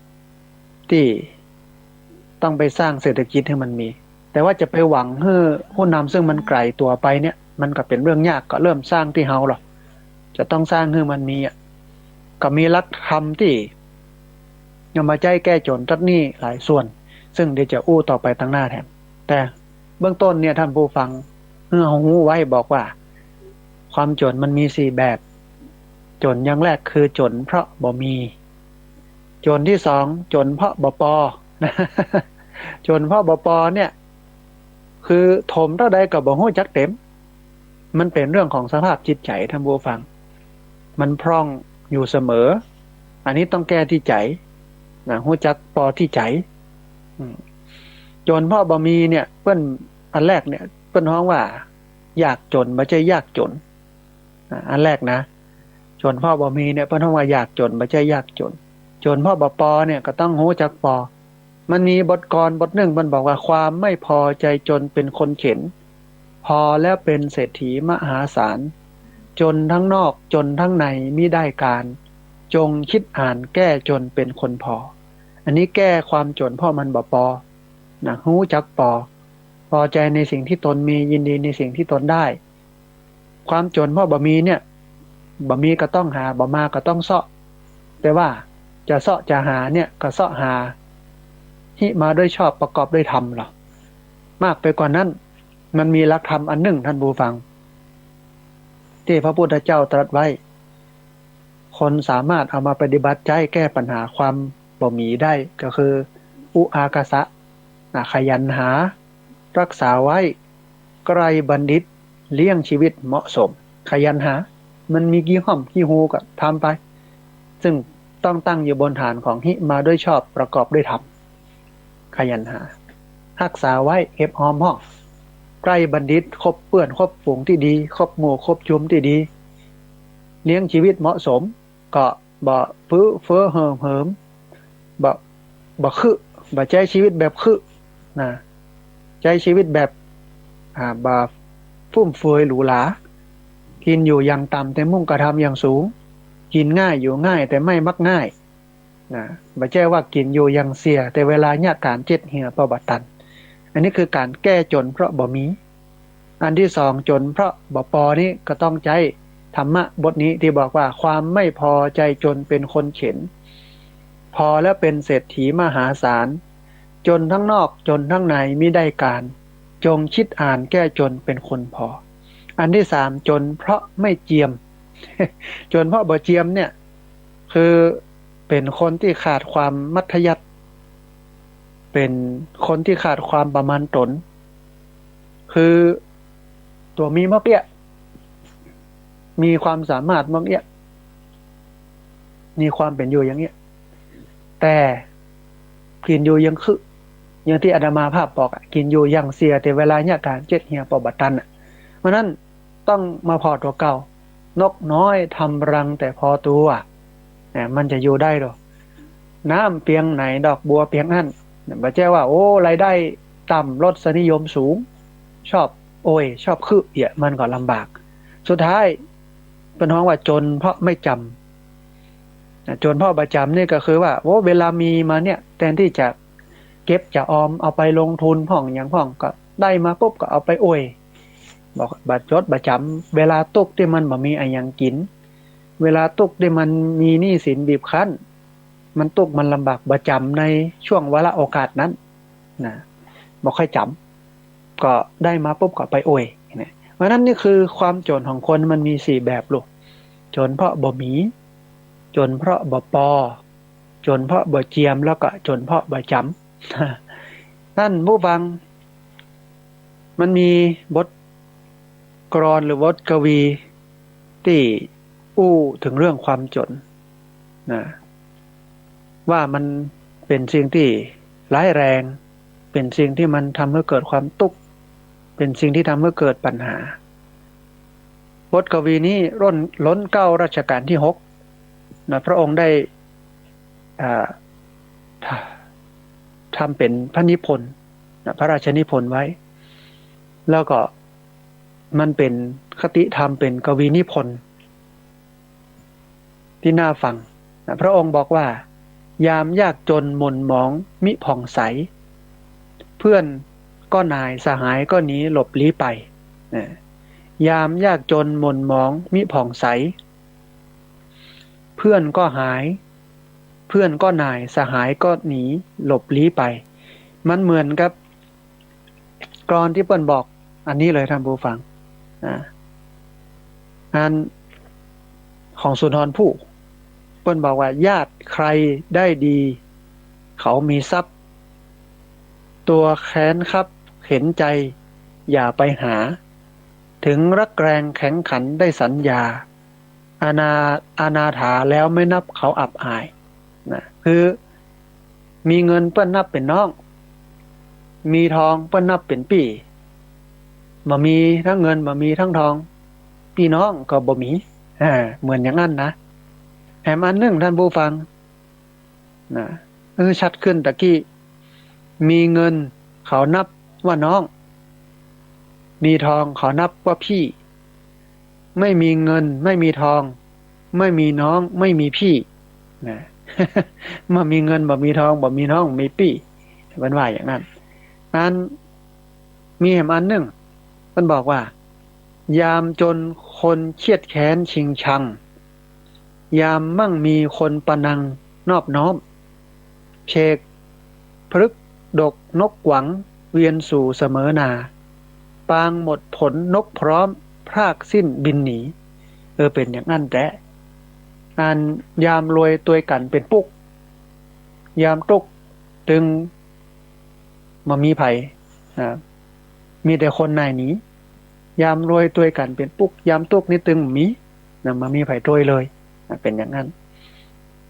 ำ ตี้ต้องไปสร้างเศรษฐกิจหื้อมันมี แต่ว่าจะไปหวังหื้อผู้นำซึ่งมันไก๋ตั๋วไปเนี่ย มันก็เป๋นเรื่องยาก ก็เริ่มสร้างตี้เฮาลอ จะต้องสร้างหื้อมันมีอะ ก็มีหลักธรรมตี้เอามาใจ๊แก้จ๋นตั๊ดนี้หลายส่วน ซึ่งเดี๋ยวจะอู้ต่อไปตังหน้าแทน แต่เบื้องต้นเนี่ย ต้านผู้ฟัง หื้อเฮาฮู้ไว้บอกว่า ความจ๋นมันมีสี่แบบ จ๋นอย่างแรกคือจ๋นเพราะบ่มี จ๋นตี้สอง จ๋นเพราะบ่ปอ จ๋นเพราะบ่ปอเนี่ย คือถมเต้าใดก็บ่ฮู้จักเต๋ม มันเป๋นเรื่องของสภาพจิตใจ๋ ต้านผู้ฟัง มันพร่องอยู่เสมอ อันนี้ต้องแก้ตี้ใจ๋นะ ฮู้จักปอตี้ใจ๋ อืม จ๋นเพราะบ่มีเนี่ย เปิ้น อันแรกเนี่ย เปิ้นฮ้องว่ายากจ๋น บ่ใจ้ยากจ๋น อ่า อันแรกนะ จ๋นเพราะบ่มีเนี่ย เปิ้นฮ้องว่ายากจ๋น บ่ใจ้ยากจ๋น จ๋นเพราะบ่ปอเนี่ย ก็ต้องฮู้จักปอ มันมีบทกลอนบทนึ่ง มันบอกว่า ความไม่พอใจจนเป็นคนเข็ญ พอแล้วเป็นเศรษฐีมหาศาล จนทั้งนอกจนทั้งในมิได้การ จงคิดอ่านแก้จนเป็นคนพอ อันนี้แก้ความจ๋นเพราะมันบ่ปอ นะ ฮู้จักปอ ปอใจในสิ่งตี้ตนมี ยินดีในสิ่งตี้ตนได้ ความจ๋นเพราะบ่มีเนี่ย บ่มีก็ต้องหา บ่มาก็ต้องเซาะ แต่ว่าจะเซาะจะหาเนี่ย ก็เซาะหาหิมาด้วยชอบประกอบด้วยธรรมลอ มากไปกว่านั้น มันมีหลักธรรมอันนึ่ง ต้านผู้ฟัง ตี้พระพุทธเจ้าตรัสไว้ คนสามารถเอามาปฏิบัติใจ๊แก้ปัญหาความบ่มีได้ ก็คือ อุอากาสะ อ่ะ ขยันหา รักษาไว้ ใคร่บัณฑิต เลี้ยงชีวิตเหมาะสม ขยันหา มันมีกี่ฮ่อมกี่ฮูก็ทำไป ซึ่งต้องตั้งอยู่บนฐานของหิมาด้วยชอบประกอบด้วยธรรม ขยันหา ฮักษาไว้ เก็บหอมห้อง ใคร่บัณฑิต คบเปื้อนคบฝูงตี้ดี คบหมู่คบชุมตี้ดี เลี้ยงชีวิตเหมาะสม ก็บ่ฟื้อเฟ้อเหิมเหิม บ่ บ่คึ บ่ใจ๊ชีวิตแบบคึ นะ ใจ๊ชีวิตแบบ อ่า บ่ฟุ่มเฟือยหรูหรา กิ๋นอยู่อย่างต่ำแต่มุ่งกระทำอย่างสูง กิ๋นง่ายอยู่ง่ายแต่ไม่มักง่าย นะ บ่ใจ้ว่ากิ๋นอยู่อย่างเสีย แต่เวลาเยียะก๋านเจ็ดเหียเป้าบ่ตัน อันนี้คือก๋านแก้จ๋นเพราะบ่มี อันตี้สอง จ๋นเพราะบ่ปอนี้ก็ต้องใจ๊ธรรมะบทนี้ตี้บอกว่า ความไม่พอใจจนเป็นคนเข็ญ พอแล้วเป็นเศรษฐีมหาศาล จนทั้งนอกจนทั้งในมิได้การ จงคิดอ่านแก้จนเป็นคนพอ อันตี้สาม จ๋นเพราะไม่เจียม จ๋นเพราะบ่เจียมเนี่ย คือเป๋นคนตี้ขาดความมัธยัสถ์ เป๋นคนตี้ขาดความประมาณต๋น คือตั๋วมีมากเอี้ยะ มีความสามารถมากเอี้ยะ มีความเป๋นอยู่อย่างเอี้ยะ แต่กิ๋นอยู่อย่างคึ อย่างตี้อาตมาภาพบอกอะ กิ๋นอยู่หยั่งเสีย แต่เวลาเยียะก๋านเจ๊ดเหียปอบ่ตันอะ เพราะนั้นต้องมาผ่อตั๋วเก่า นกน้อยทำรังแต่พอตัว นะ มันจะอยู่ได้หรอ น้ำเปียงไหนดอกบัวเปียงอั้น บ่ใจ้ว่า โอ้ รายได้ต่ำ รสนิยมสูง ชอบอวย ชอบคึเยียะ มันก็ลำบาก สุดท้ายเปิ้นฮ้องว่าจนเพราะไม่จำ นะ จนเพราะบ่จ๋ำนี่ก็คือว่า โอ้ เวลามีมาเนี่ย แตนตี้จะเก็บจะออม เอาไปลงทุนพ่องหยังพ่อง ก็ได้มาปุ๊บก็เอาไปอวย บ่ บ่จดบ่จ๋ำ เวลาตุ๊กข์ตี้มันบ่มีอะหยังกิ๋น เวลาตุ๊กข์ตี้มันมีหนี้สินบีบคั้น มันตุ๊กข์มันลำบาก บ่จ๋ำในช่วงวาระโอกาสนั้น นะ บ่ค่อยจ๋ำ ก็ได้มาปุ๊บก็ไปอวย นะ เพราะนั้นนี่คือความจ๋นของคนมันมีสี่แบบลูก จ๋นเพราะบ่มี จ๋นเพราะบ่ปอ จ๋นเพราะบ่เจียม แล้วก็จ๋นเพราะบ่จ๋ำ ท่านผู้ฟัง มันมีบทกลอนหรือบทกวีตี้อู้เถิงเรื่องความจ๋น นะ ว่ามันเป๋นสิ่งตี้ร้ายแรง เป๋นสิ่งตี้มันทำหื้อเกิดความตุ๊กข์ เป๋นสิ่งตี้ทำหื้อเกิดปัญหา บทกวีนี้ล้น ล้นเกล้ารัชกาลตี้หก นะ พระองค์ได้ อ่า ทำเป๋นพระนิพนธ์ นะ พระราชนิพนธ์ไว้ แล้วก็มันเป๋นคติธรรม เป๋นกวีนิพนธ์ ตี้น่าฟัง นะ พระองค์บอกว่า ยามยากจนหม่นหมองมิผ่องใส เพื่อนก็หน่าย สหายก็หนีหลบลี้ไป นะ ยามยากจนหม่นหมองมิผ่องใส เพื่อนก็หาย เพื่อนก็หน่าย สหายก็หนีหลบลี้ไป มันเหมือนกับกลอนตี้เปิ้นบอกอันนี้เลยท่านผู้ฟัง อ่า อันของสุนทรภู่ เปิ้นบอกว่า ญาติใครได้ดี เขามีทรัพย์ ตัวแค้นคับเข็ญใจ อย่าไปหา ถึงรักแรงแข็งขันได้สัญญา อนา อนาถาแล้วไม่นับเขาอับอาย นะ คือ มีเงินเปิ้นนับเป๋นน้อง มีทองเปิ้นนับเป๋นปี้ บ่มีตึงเงิน บ่มีตึงทอง ปี้น้องก็บ่มี อ่า เหมือนอย่างนั้นนะ แหมอันนึ่งท่านผู้ฟัง นะ เออ ชัดขึ้นตะกี้ มีเงินเขานับว่าน้อง มีทองเขานับว่าพี่ ไม่มีเงิน ไม่มีทอง ไม่มีน้อง ไม่มีปี้ นะ บ่มีเงิน บ่มีทอง บ่มีน้อง บ่มีปี้ เปิ้นว่าอย่างนั้น อัน มีแหมอันนึ่ง เปิ้นบอกว่า ยามจนคนเคียดแค้นชิงชัง ยามมั่งมีคนประนังนอบน้อม เพกพฤกษ์ดกนกกวัง เวียนสู่เสมอนา ปางหมดผลนกพร้อม พรากสิ้นบินหนี เออ เป๋นอย่างนั้นแต๊ อันยามรวยตวยกั๋นเป๋นปุ๊ก ยามตุ๊กข์ตึงบ่มีใผ อ่า มีแต่คนหน่ายหนี ยามรวยตวยกั๋นเป๋นปุ๊ก ยามตุ๊กข์นี่ตึงบ่มี นะ บ่มีใผตวยเลย นะ เป๋นอย่างนั้น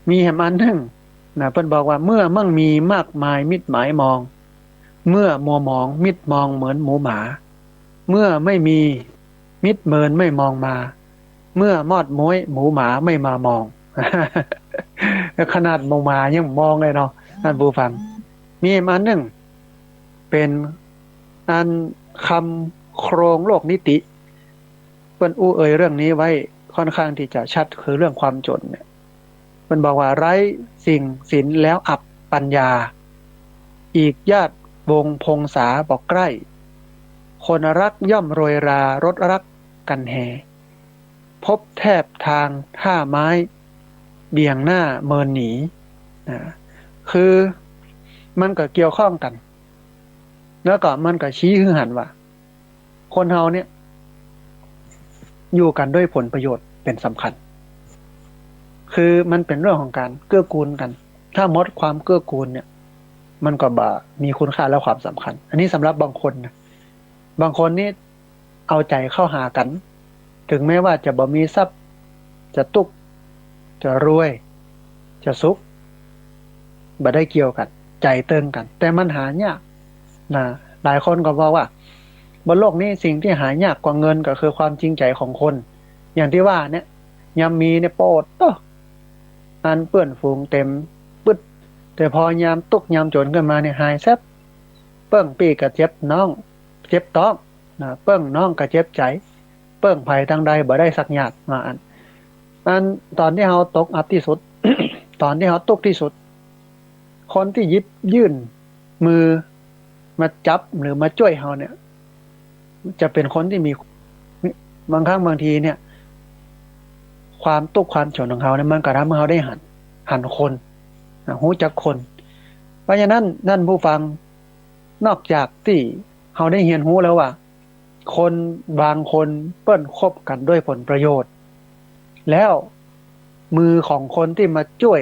มีแหมอันนึ่ง นะ เปิ้นบอกว่า เมื่อมั่งมีมากมายมิตรหมายมอง เมื่อมัวหมองมิตรมองเหมือนหมูหมา เมื่อไม่มีมิตรเมินไม่มองมา เมื่อมอดม้วยหมูหมาไม่มามอง ขนาดหมูหมายังมองเลยเนาะ ท่านผู้ฟัง มีแหมอันนึ่ง เป๋นอันคำโครงโลกนิติ เปิ้นอู้เอ่ยเรื่องนี้ไว้ค่อนข้างตี้จะชัด คือเรื่องความจ๋นเนี่ย เปิ้นบอกว่า ไร้สิ่งสินแล้วอับปัญญา อีกญาติวงศ์พงศาบ่ใกล้ คนรักย่อมโรยรา รถรักกั๋นแห พบแทบทางท่าไม้ เบี่ยงหน้าเมินหนี นะ คือมันก็เกี่ยวข้องกั๋น แล้วก็มันก็ชี้หื้อหันว่า คนเฮาเนี่ย อยู่กั๋นด้วยผลประโยชน์เป๋นสำคัญ คือมันเป๋นเรื่องของก๋านเกื้อกูลกั๋น ถ้าหมดความเกื้อกูลเนี่ย มันก็บ่มีคุณค่าและความสำคัญ อันนี้สำหรับบางคนนะ บางคนนี่เอาใจ๋เข้าหากั๋น ถึงแม้ว่าจะบ่มีทรัพย์ จะตุ๊กข์ จะรวย จะสุข บ่ได้เกี่ยวกั๋น ใจ๋เติงกั๋น แต่มันหายาก นะ หลายคนก็บอกว่า บนโลกนี้สิ่งตี้หายากกว่าเงินก็คือความจริงใจ๋ของคน อย่างตี้ว่าเนี่ย ยามมีเนี่ย โป๊ดโต๊ะ อันเปื้อนฝูงเต๋มปึ๊ด แต่พอยามตุ๊กยามจ๋นขึ้นมาเนี่ย หายแซ็บ เปิ้งปี้ก็เจ็บน้อง เจ็บต๊อง นะ เปิ้งน้องก็เจ็บใจ๋ เปิ้งใผตังใดบ่ได้สักอย่าง ว่าอั้น อันต๋อนตี้เฮาตกอับตี้สุด ต๋อนตี้เฮาตุ๊กตี้สุด คนตี้หยิบยื่นมือมาจับหรือมาจ้วยเฮาเนี่ย จะเป๋นคนตี้มี บางครั้งบางทีเนี่ย ความตุ๊กความจ๋นของเฮาเนี่ย มันก็ทำหื้อเฮาได้หัน หันคน นะ ฮู้จักคน เพราะฉะนั้น ท่านผู้ฟัง นอกจากตี้เฮาได้เฮียนฮู้แล้วว่า คนบางคนเปิ้นคบกั๋นด้วยผลประโยชน์ แล้วมือของคนตี้มาจ้วย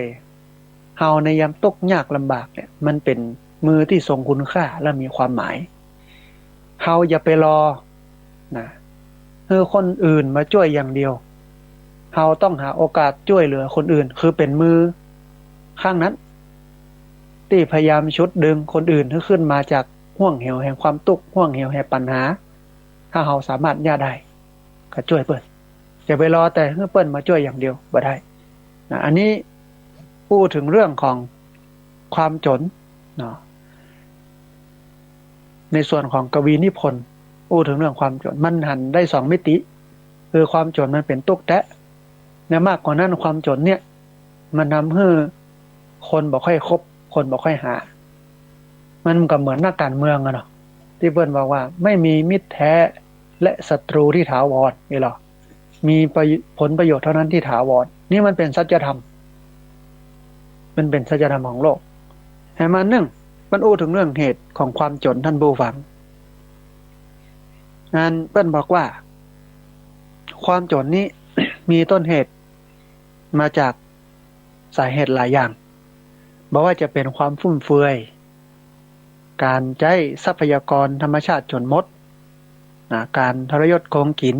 เฮาในยามตุ๊กยากลำบากเนี่ย มันเป๋นมือตี้ทรงคุณค่าและมีความหมาย เฮาอย่าไปรอ นะ หื้อคนอื่นมาจ้วยอย่างเดียว เฮาต้องหาโอกาสจ้วยเหลือคนอื่น คือเป๋นมือข้างนั้น ตี้พยายามฉุดดึงคนอื่นหื้อขึ้นมาจากห้วงเหวแห่งความตุ๊ก ห้วงเหวแห่งปัญหา ถ้าเฮาสามารถเยียะได้ ก็จ้วยเปิ้น อย่าไปรอแต่หื้อเปิ้นมาจ้วยอย่างเดียว บ่ได้ นะ อันนี้อู้เถิงเรื่องของความจ๋น เนาะ ในส่วนของกวีนิพนธ์ อู้เถิงเรื่องความจ๋น มันหันได้สองมิติ คือความจ๋นมันเป๋นตุ๊กแต๊ และมากกว่านั้น ความจ๋นเนี่ย มันทำหื้อคนบ่ค่อยคบ คนบ่ค่อยหา มันก็เหมือนนักก๋านเมืองอะเนาะ ตี้เปิ้นบอกว่า ไม่มีมิตรแท้และศัตรูที่ถาวร นี่หรอ มีประโย- ผลประโยชน์เท่านั้นที่ถาวร นี่มันเป๋นสัจธรรม มันเป๋นสัจธรรมของโลก แหมอันนึ่ง มันอู้เถิงเรื่องเหตุของความจ๋น ท่านผู้ฟัง อันเปิ้นบอกว่า ความจ๋นนี้ มีต้นเหตุมาจากสาเหตุหลายอย่าง บ่ว่าจะเป๋นความฟุ่มเฟือย ก๋านใจ๊ทรัพยากรธรรมชาติจ๋นหมด นะ ก๋านทรยศโกงกิ๋น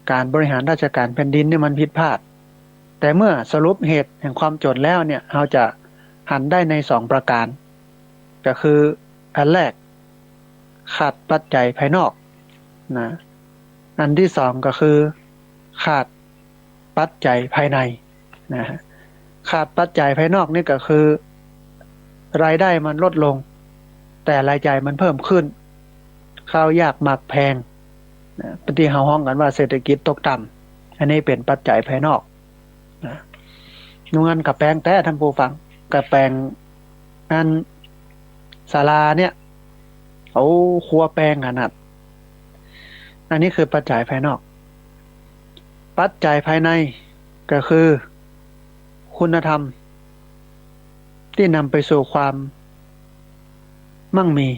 ก๋านบริหารราชก๋านแผ่นดินเนี่ยมันผิดพลาด แต่เมื่อสรุปเหตุแห่งความจ๋นแล้วเนี่ย เฮาจะหันได้ในสองประก๋าน ก็คืออันแรก ขาดปัจจัยภายนอก นะ อันตี้สองก็คือ ขาดปัจจัยภายใน นะฮะ ขาดปัจจัยภายนอกนี่ก็คือ รายได้มันลดลง แต่รายจ่ายมันเพิ่มขึ้น ข้าวยากหมากแพง นะ ตี้เฮาฮ้องกั๋นว่าเศรษฐกิจตกต่ำ อันนี้เป๋นปัจจัยภายนอก นะ นุ้งอันกะแปงแต๊ ท่านผู้ฟัง กะแปงอันศาลาเนี่ย โอ้ ครัวแปงขนาด อันนี้คือปัจจัยภายนอก ปัจจัยภายในก็คือคุณธรรมตี้นำไปสู่ความมั่งมี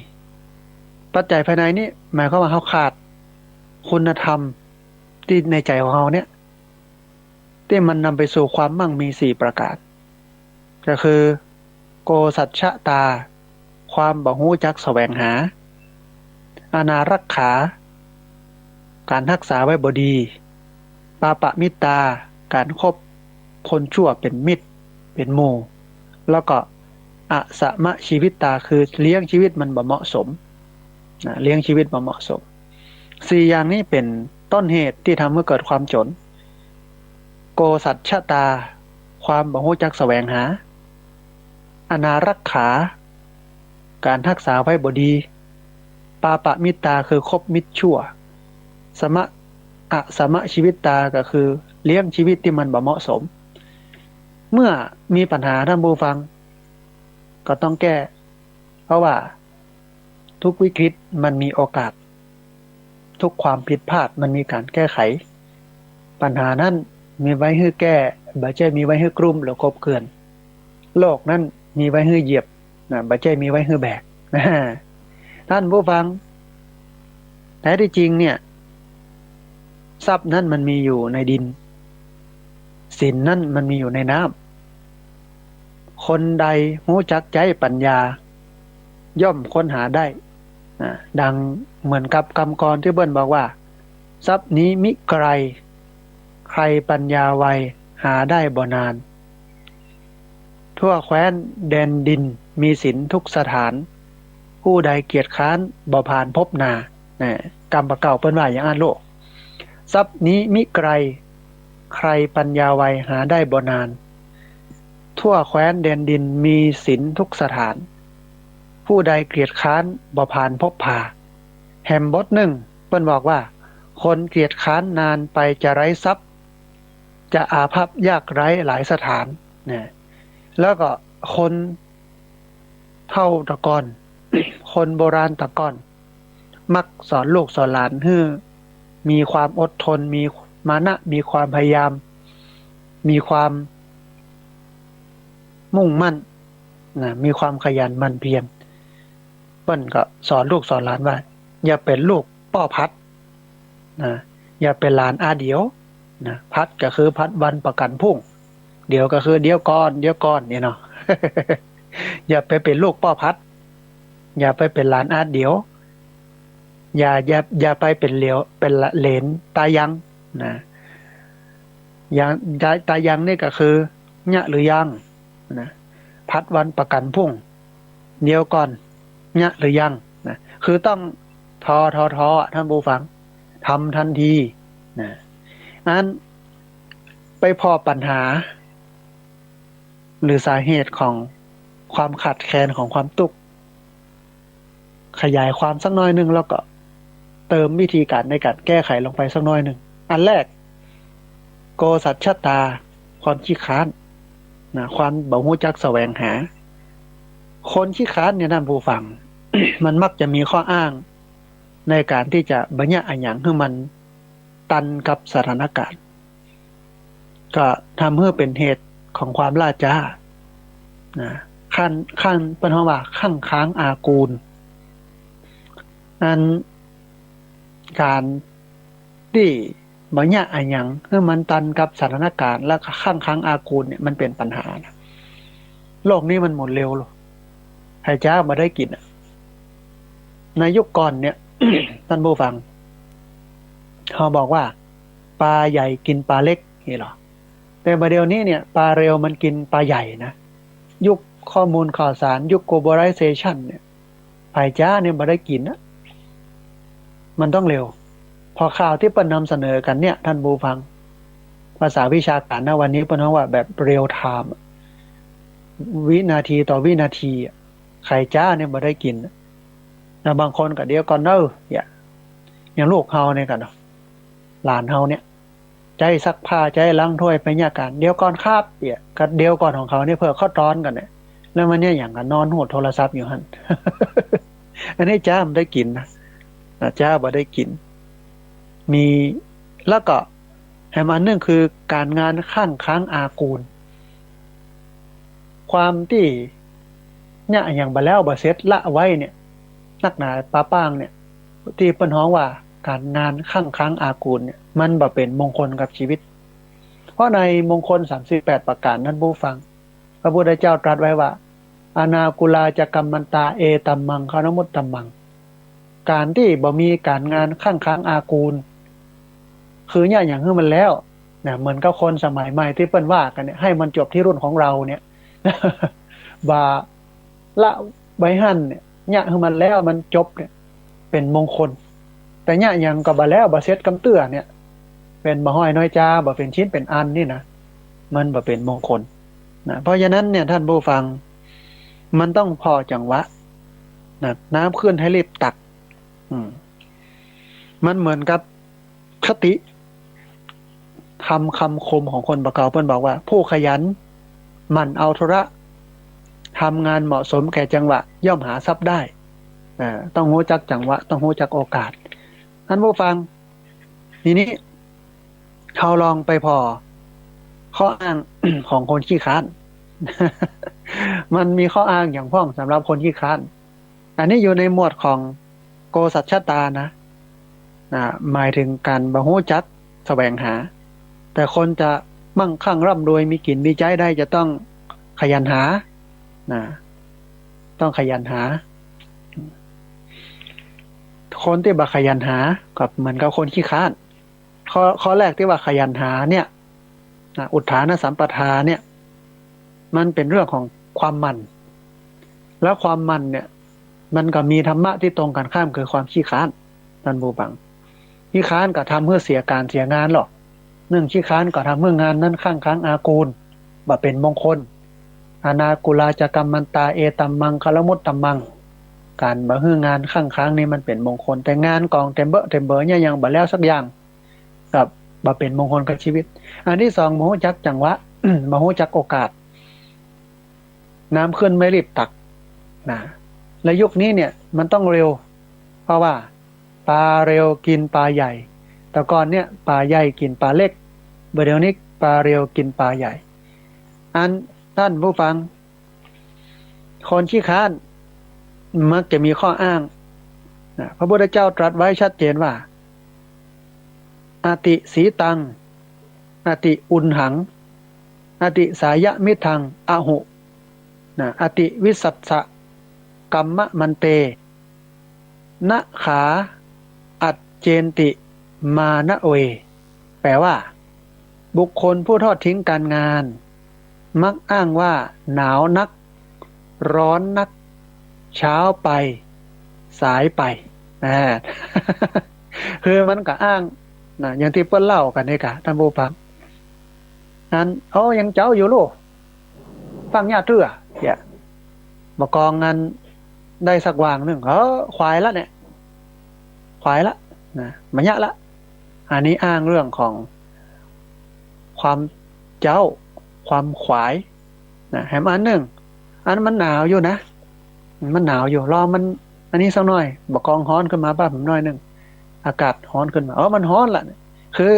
ปัจจัยภายในนี่หมายความว่าเฮาขาดคุณธรรมตี้ในใจ๋ของเฮาเนี่ย ตี้มันนำไปสู่ความมั่งมีสี่ประก๋าน ก็คือ โกสัจฉตา ความบ่ฮู้จักแสวงหา อนารักขา ก๋านฮักษาไว้บ่ดี ปาปะมิตตา ก๋านคบคนชั่วเป๋นมิตร เป๋นหมู่ แล้วก็ อสมชีวิตตา คือเลี้ยงชีวิตมันบ่เหมาะสม นะ เลี้ยงชีวิตบ่เหมาะสม สี่อย่างนี้เป๋นต้นเหตุตี้ทำหื้อเกิดความจ๋น โกสัจฉตา ความบ่ฮู้จักแสวงหา อนารักขา ก๋านฮักษาไว้บ่ดี ปาปะมิตตา คือคบมิตรชั่ว สมะ อสมชีวิตตา ก็คือเลี้ยงชีวิตตี้มันบ่เหมาะสม เมื่อมีปัญหา ท่านผู้ฟัง ก็ต้องแก้ เพราะว่าทุกวิกฤตมันมีโอกาส ทุกความผิดพลาดมันมีก๋านแก้ไข ปัญหานั้นมีไว้หื้อแก้ บ่ใจ้มีไว้หื้อกลุ้มหรือกบเกลื่อน โลกนั้นมีไว้หื้อเหยียบ นะ บ่ใจ้มีไว้หื้อแบก ท่านผู้ฟัง แท้ตี้จริงเนี่ย ทรัพย์นั้นมันมีอยู่ในดิน ศีลนั้นมันมีอยู่ในน้ำ คนใดฮู้จักใจ๊ปัญญา ย่อมค้นหาได้ นะ ดังเหมือนกับกำกรตี้เปิ้นบอกว่า ทรัพย์นี้มิไกล ใครปัญญาไว หาได้บ่นาน ทั่วแคว้นแดนดิน มีศีลทุกสถาน ผู้ใดเกียจคร้านบ่ผ่านภพนา นะ กำบ่าเก่าเปิ้นว่าอย่างอั้นลูก ทรัพย์นี้มิไกล ใครปัญญาไวหาได้บ่นาน ทั่วแคว้นแดนดินมีสินทุกสถาน ผู้ใดเกียจคร้านบ่ผ่านภพผา แหมบทนึ่งเปิ้นบอกว่า คนเกียจคร้านนานไปจะไร้ทรัพย์ จะอาภัพยากไร้หลายสถาน นะ แล้วก็คนเฒ่าตะก่อน คนโบราณตะก่อน มักสอนลูกสอนหลานหื้อมีความอดทน มีมานะ มีความพยายาม มีความมุ่งมั่น นะ มีความขยันหมั่นเพียร เปิ้นก็สอนลูกสอนหลานว่า อย่าเป๋นลูกป้อพัด นะ อย่าเป๋นหลานอาเดี๋ยว นะ พัดก็คือพัดวันประกั๋นพรุ่ง เดี๋ยวก็คือเดี๋ยวก่อน เดี๋ยวก่อนเนี่ยเนาะ อย่าไปเป๋นลูกป้อพัด อย่าไปเป๋นหลานอาเดี๋ยว อย่า อย่า อย่าไปเป๋นเหลียว เป๋นเหลนตายัง นะ ยัง ตา ตายังนี่ก็คือ เยียะหรือยัง นะ พัดวันประกั๋นพรุ่ง เดี๋ยวก่อน เยียะหรือยัง นะ คือต้องทอ ทอ ทอ อะ ท่านผู้ฟัง ทำทันที นะ อันไปพ้อปัญหา หรือสาเหตุของความขาดแคลน ของความตุ๊กข์ ขยายความสักน้อยนึ่ง แล้วก็เติมวิธีการในการแก้ไขลงไปสักน้อยนึ่ง อันแรก โกสัจฉตา ความขี้คร้าน นะ ความบ่ฮู้จักแสวงหา คนขี้คร้านเนี่ยท่านผู้ฟัง มันมักจะมีข้ออ้างในการที่จะบ่เยียะอะหยังหื้อมันตันกับสถานการณ์ ก็ทำหื้อเป๋นเหตุของความล่าจ๊า นะ คั่ง คั่ง เปิ้นฮ้องว่าคั่งค้างอากูล อันการตี้บ่เยียะอะหยังหื้อมันตันกับสถานการณ์ แล้วก็คั่งค้างอากูลเนี่ย มันเป๋นปัญหานะ โลกนี้มันหมุนเร็วลูก ใผจ๊าบ่ได้กิ๋นอะ ในยุคก่อนเนี่ย ท่านผู้ฟัง เขาบอกว่า ปลาใหญ่กิ๋นปลาเล็ก นี่เหรอ แต่บ่าเดี่ยวนี้เนี่ย ปลาเร็วมันกิ๋นปลาใหญ่นะ ยุคข้อมูลข่าวสาร ยุค globalization เนี่ย ใผจ๊าเนี่ยบ่ได้กิ๋นนะ มันต้องเร็ว พอข่าวตี้เปิ้นนำเสนอกั๋นเนี่ย ท่านผู้ฟัง ภาษาวิชาการนะ วันนี้เปิ้นฮ้องว่าแบบ real time อะ วินาทีต่อวินาทีอะ ใผจ๊าเนี่ยบ่ได้กิ๋นอะ แล้วบางคนก็เดี๋ยวก่อนเน่อ อย่าง อย่างลูกเฮาเนี่ยก่อนเนาะ หลานเฮาเนี่ย ใจ๊ซักผ้า ใจ๊ล้างถ้วย ไปเยียะก๋าน เดี๋ยวก่อนครับ เนี่ย ก็เดี๋ยวก่อนของเขาเนี่ย เผื่อเขาตอนกั๋นเนี่ย แล้วมันเยียะหยังกั๋น นอนหูดโทรศัพท์อยู่หั้น อันนี้จ๊าบ่ได้กิ๋นนะ อ่ะ จ๊าบ่ได้กิ๋น มี แล้วก็แหมอันนึ่งคือการงานคั่งค้างอากูล ความตี้เยียะอะหยังบ่แล้วบ่เสร็จละไว้เนี่ย นักหนาปาป้างเนี่ย ตี้เปิ้นฮ้องว่าการงานคั่งค้างอากูลเนี่ย มันบ่เป๋นมงคลกับชีวิต เพราะในมงคลสามสิบแปดประการ ท่านผู้ฟัง พระพุทธเจ้าตรัสไว้ว่า อนากูลาจะกัมมันตา เอตัมมัง คานะมุตตัมมัง การตี้บ่มีการงานคั่งค้างอากูล คือเยียะหยังหื้อมันแล้ว นะ เหมือนกับคนสมัยใหม่ตี้เปิ้นว่ากั๋นเนี่ย ให้มันจบที่รุ่นของเราเนี่ย บ่าละไว้หั้นเนี่ย เยียะหื้อมันแล้วมันจบเนี่ย เป๋นมงคล แต่เยียะหยังก็บ่แล้วบ่เสร็จกำเตื้อเนี่ย เป๋นบ่ฮ้อยน้อยจ๊า บ่เป๋นชิ้นเป๋นอันนี่นะ มันบ่เป๋นมงคล นะ เพราะฉะนั้นเนี่ย ท่านผู้ฟัง มันต้องผ่อจังหวะ นะ น้ำขึ้นให้รีบตัก อืม มันเหมือนกับคติธรรมคำคมของคนบ่าเก่า เปิ้นบอกว่า ผู้ขยันหมั่นเอาธุระ ทำงานเหมาะสมแก่จังหวะ ย่อมหาทรัพย์ได้ เอ่อ ต้องฮู้จักจังหวะ ต้องฮู้จักโอกาส ท่านผู้ฟัง ทีนี้ เฮาลองไปผ่อข้ออ้างของคนขี้คร้าน มันมีข้ออ้างหยังพ่องสำหรับคนขี้คร้าน อันนี้อยู่ในหมวดของโกสัจฉตานะ นะ หมายถึงการบ่ฮู้จักแสวงหา แต่คนจะมั่งคั่งร่ำรวยมีกิ๋นมีใจ๊ได้จะต้องขยันหา นะ ต้องขยันหา คนตี้บ่ขยันหาก็เหมือนกับคนขี้คร้าน ข้อ ข้อแรกตี้ว่าขยันหาเนี่ย นะ อุทธานสัมปทาเนี่ย มันเป๋นเรื่องของความหมั่น แล้วความหมั่นเนี่ย มันก็มีธรรมะตี้ตรงกั๋นข้ามคือความขี้คร้าน ต้านผู้ฟัง ขี้คร้านก็ทำหื้อเสียก๋านเสียงานหรอก เนื่องขี้คร้านก็ทำหื้องานนั้นข้างค้างอากูล บ่เป๋นมงคล อนากูลาจะกัมมันตา เอตัมมังคะละมุตตะมัง ก๋านบ่หื้องานข้างค้างนี่มันเป๋นมงคล แต่งานก่องเต็มเบ้อเต็มเบอเนี่ยยังบ่แล้วสักอย่าง กับบ่เป๋นมงคลกับชีวิต อันตี้สอง บ่ฮู้จักจังหวะ บ่ฮู้จักโอกาส น้ำขึ้นไม่รีบตัก นะ และยุคนี้เนี่ยมันต้องเร็ว เพราะว่าปลาเร็วกินปลาใหญ่ แต่ก่อนเนี่ยปลาใหญ่กินปลาเล็ก บ่าเดี่ยวนี้ปลาเร็วกินปลาใหญ่ อันต้านผู้ฟัง คนขี้คร้านมักจะมีข้ออ้าง นะ พระพุทธเจ้าตรัสไว้ชัดเจนว่า อติสีตัง อติอุณหัง อติสายมิทัง อหุ นะ อติวิสัสสะ กัมมะมันเต นะขา อัจเจนติ มานะเว แปลว่า บุคคลผู้ทอดทิ้งการงาน มักอ้างว่าหนาวนัก ร้อนนัก เช้าไป สายไป นะ คือมันก็อ้าง นะ อย่างตี้เปิ้นเล่ากั๋นนี่กะ ต้านผู้ฟัง อัน โอ้ ยังเจ๊าอยู่ลูก ฟังยาเตื้อ เนี่ย บ่ากองอันได้สักวางนึ่ง เออ ขวายละเนี่ย ขวายละ นะ บ่ายะละ อันนี้อ้างเรื่องของความเจ๊า ความขวาย นะ แหมอันนึ่ง อันมันหนาวอยู่นะ มันหนาวอยู่ รอมัน อันนี้สักหน่อย บ่ากองฮ้อนขึ้นมาปั๊บหน้อยนึ่ง อากาศฮ้อนขึ้นมา เออ มันฮ้อนละเนี่ย คือ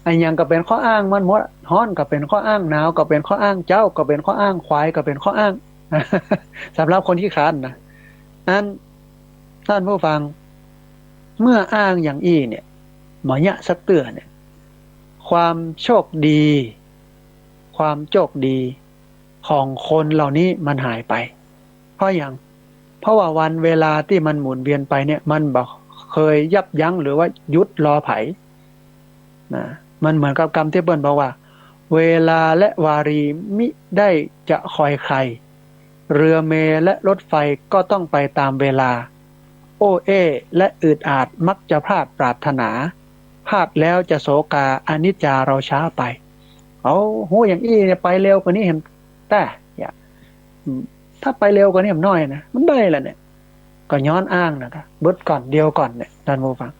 อะหยังก็เป๋นข้ออ้างมันหมด ฮ้อนก็เป๋นข้ออ้าง หนาวก็เป๋นข้ออ้าง เจ๊าก็เป๋นข้ออ้าง ขวายก็เป๋นข้ออ้าง สำหรับคนขี้คร้านนะ อัน ต้านผู้ฟัง เมื่ออ้างอย่างอี้เนี่ย บ่ายะสักเตื้อเนี่ย ความโชคดี ความโชคดีของคนเหล่านี้มันหายไป เพราะหยัง เพราะว่าวันเวลาตี้มันหมุนเวียนไปเนี่ย มันบ่เคยยับยั้งหรือว่าหยุดรอใผ นะ มันเหมือนกับกำตี้เปิ้นบอกว่า เวลาและวารีมิได้จะคอยใคร เรือเมล์และรถไฟก็ต้องไปตามเวลา โอ้เอ้และอืดอาดมักจะพลาดปรารถนา พลาดแล้วจะโศกา อนิจจาเราช้าไป เอา ฮู้อย่างอี้เนี่ย ไปเร็วกว่านี้แหมแต๊ เนี่ย อืม ถ้าไปเร็วกว่านี้แหมหน้อยนะ มันได้ละเนี่ย ก็ย้อนอ้างนะ เบิดก่อน เดียวก่อนเนี่ย ต้านผู้ฟัง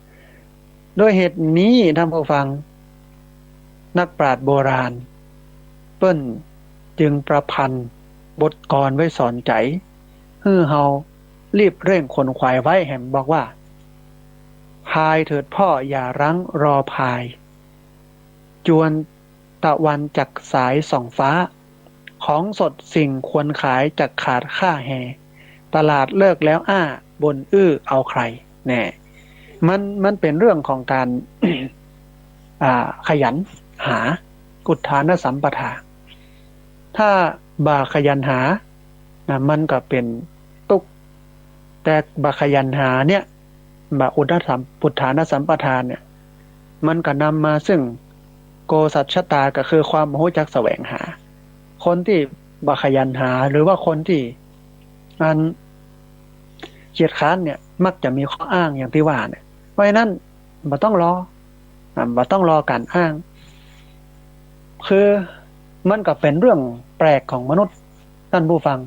ด้วยเหตุนี้ ต้านผู้ฟัง นักปราชญ์โบราณเปิ้นจึงประพันธ์บทกลอนไว้สอนใจ๋ หื้อเฮารีบเร่งขนขวายไว้แหม บอกว่า พายเถิดพ่ออย่ารั้งรอพาย จวนตะวันจักสายส่องฟ้า ของสดสิ่งควรขายจักขาดค่าแฮ ตลาดเลิกแล้วอ้า บ่นอื้อเอาใคร แน่ มัน มันเป๋นเรื่องของก๋าน อ่า ขยันหา อุทธานสัมปทา ถ้าบ่าขยันหา นะ มันก็เป๋นตุ๊กข์ แต่บ่าขยันหาเนี่ย บ่าอุทธาน อุทธานสัมปทาเนี่ย มันก็นำมาซึ่งโกสัจฉตา ก็คือความบ่ฮู้จักแสวงหา คนตี้บ่าขยันหา หรือว่าคนตี้ อัน เกียจคร้านเนี่ย มักจะมีข้ออ้างอย่างตี้ว่าเนี่ย เพราะฉะนั้น บ่ต้องรอ อ่า บ่ต้องรอก๋านอ้าง คือมันก็เป๋นเรื่องแปลกของมนุษย์ ต้านผู้ฟัง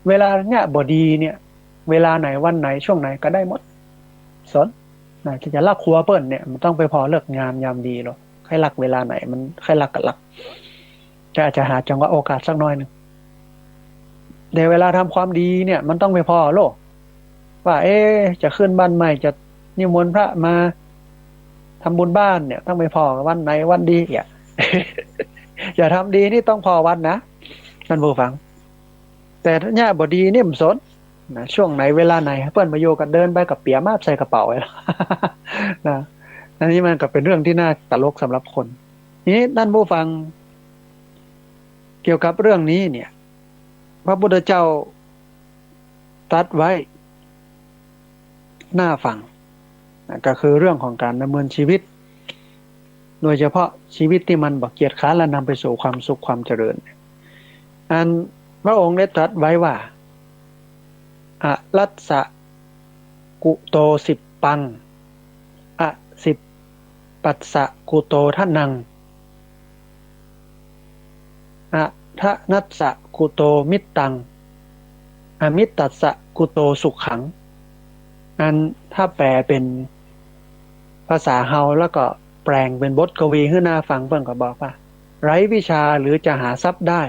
เวลาเนี่ยบ่ดีเนี่ย เวลาไหน วันไหน ช่วงไหนก็ได้หมด สน นะ จะ จะลักหัวเปิ้นเนี่ย มันต้องไปผ่อฤกษ์งามยามดีหรอก ใค่ลักเวลาไหน มันใค่ลักก็ลัก แต่อาจจะหาจังหวะโอกาสสักหน้อยนึ่ง แต่เวลาทำความดีเนี่ย มันต้องไปผ่อโลก ว่า เอ๊ะ จะขึ้นบ้านใหม่ จะนิมนต์พระมาทำบุญบ้านเนี่ย ต้องไปผ่อวันไหนวันดีอ่ะ จะทำดีนี่ต้องผ่อวันนะ ต้านผู้ฟัง แต่ถ้าเนี่ยบ่ดีนี่มันสน นะ ช่วงไหนเวลาไหน เปิ้นมาอยู่ก็เดินไปก็เปียมาบใส่กระเป๋าไว้แล้ว นะ อันนี้มันก็เป๋นเรื่องตี้น่าตลกสำหรับคน นี้ต้านผู้ฟัง เกี่ยวกับเรื่องนี้เนี่ย พระพุทธเจ้าตรัสไว้น่าฟัง นะ ก็คือเรื่องของก๋านดำเนินชีวิต โดยเฉพาะชีวิตตี้มันบ่เกียจคร้านและนำไปสู่ความสุขความเจริญ อันพระองค์ได้ตรัสไว้ว่า อรัสสะ กุโตสิปปัง อสิปปัสสะกุโตทะนัง อทะนัสสะกุโตมิตตัง อมิตตัสสะกุโตสุขัง อันถ้าแปลเป๋นภาษาเฮาแล้วก็แป๋งเป๋นบทกวีหื้อหน้าฟัง เปิ้นก็บอกว่า ไร้วิชาหรือจะหาทรัพย์ได้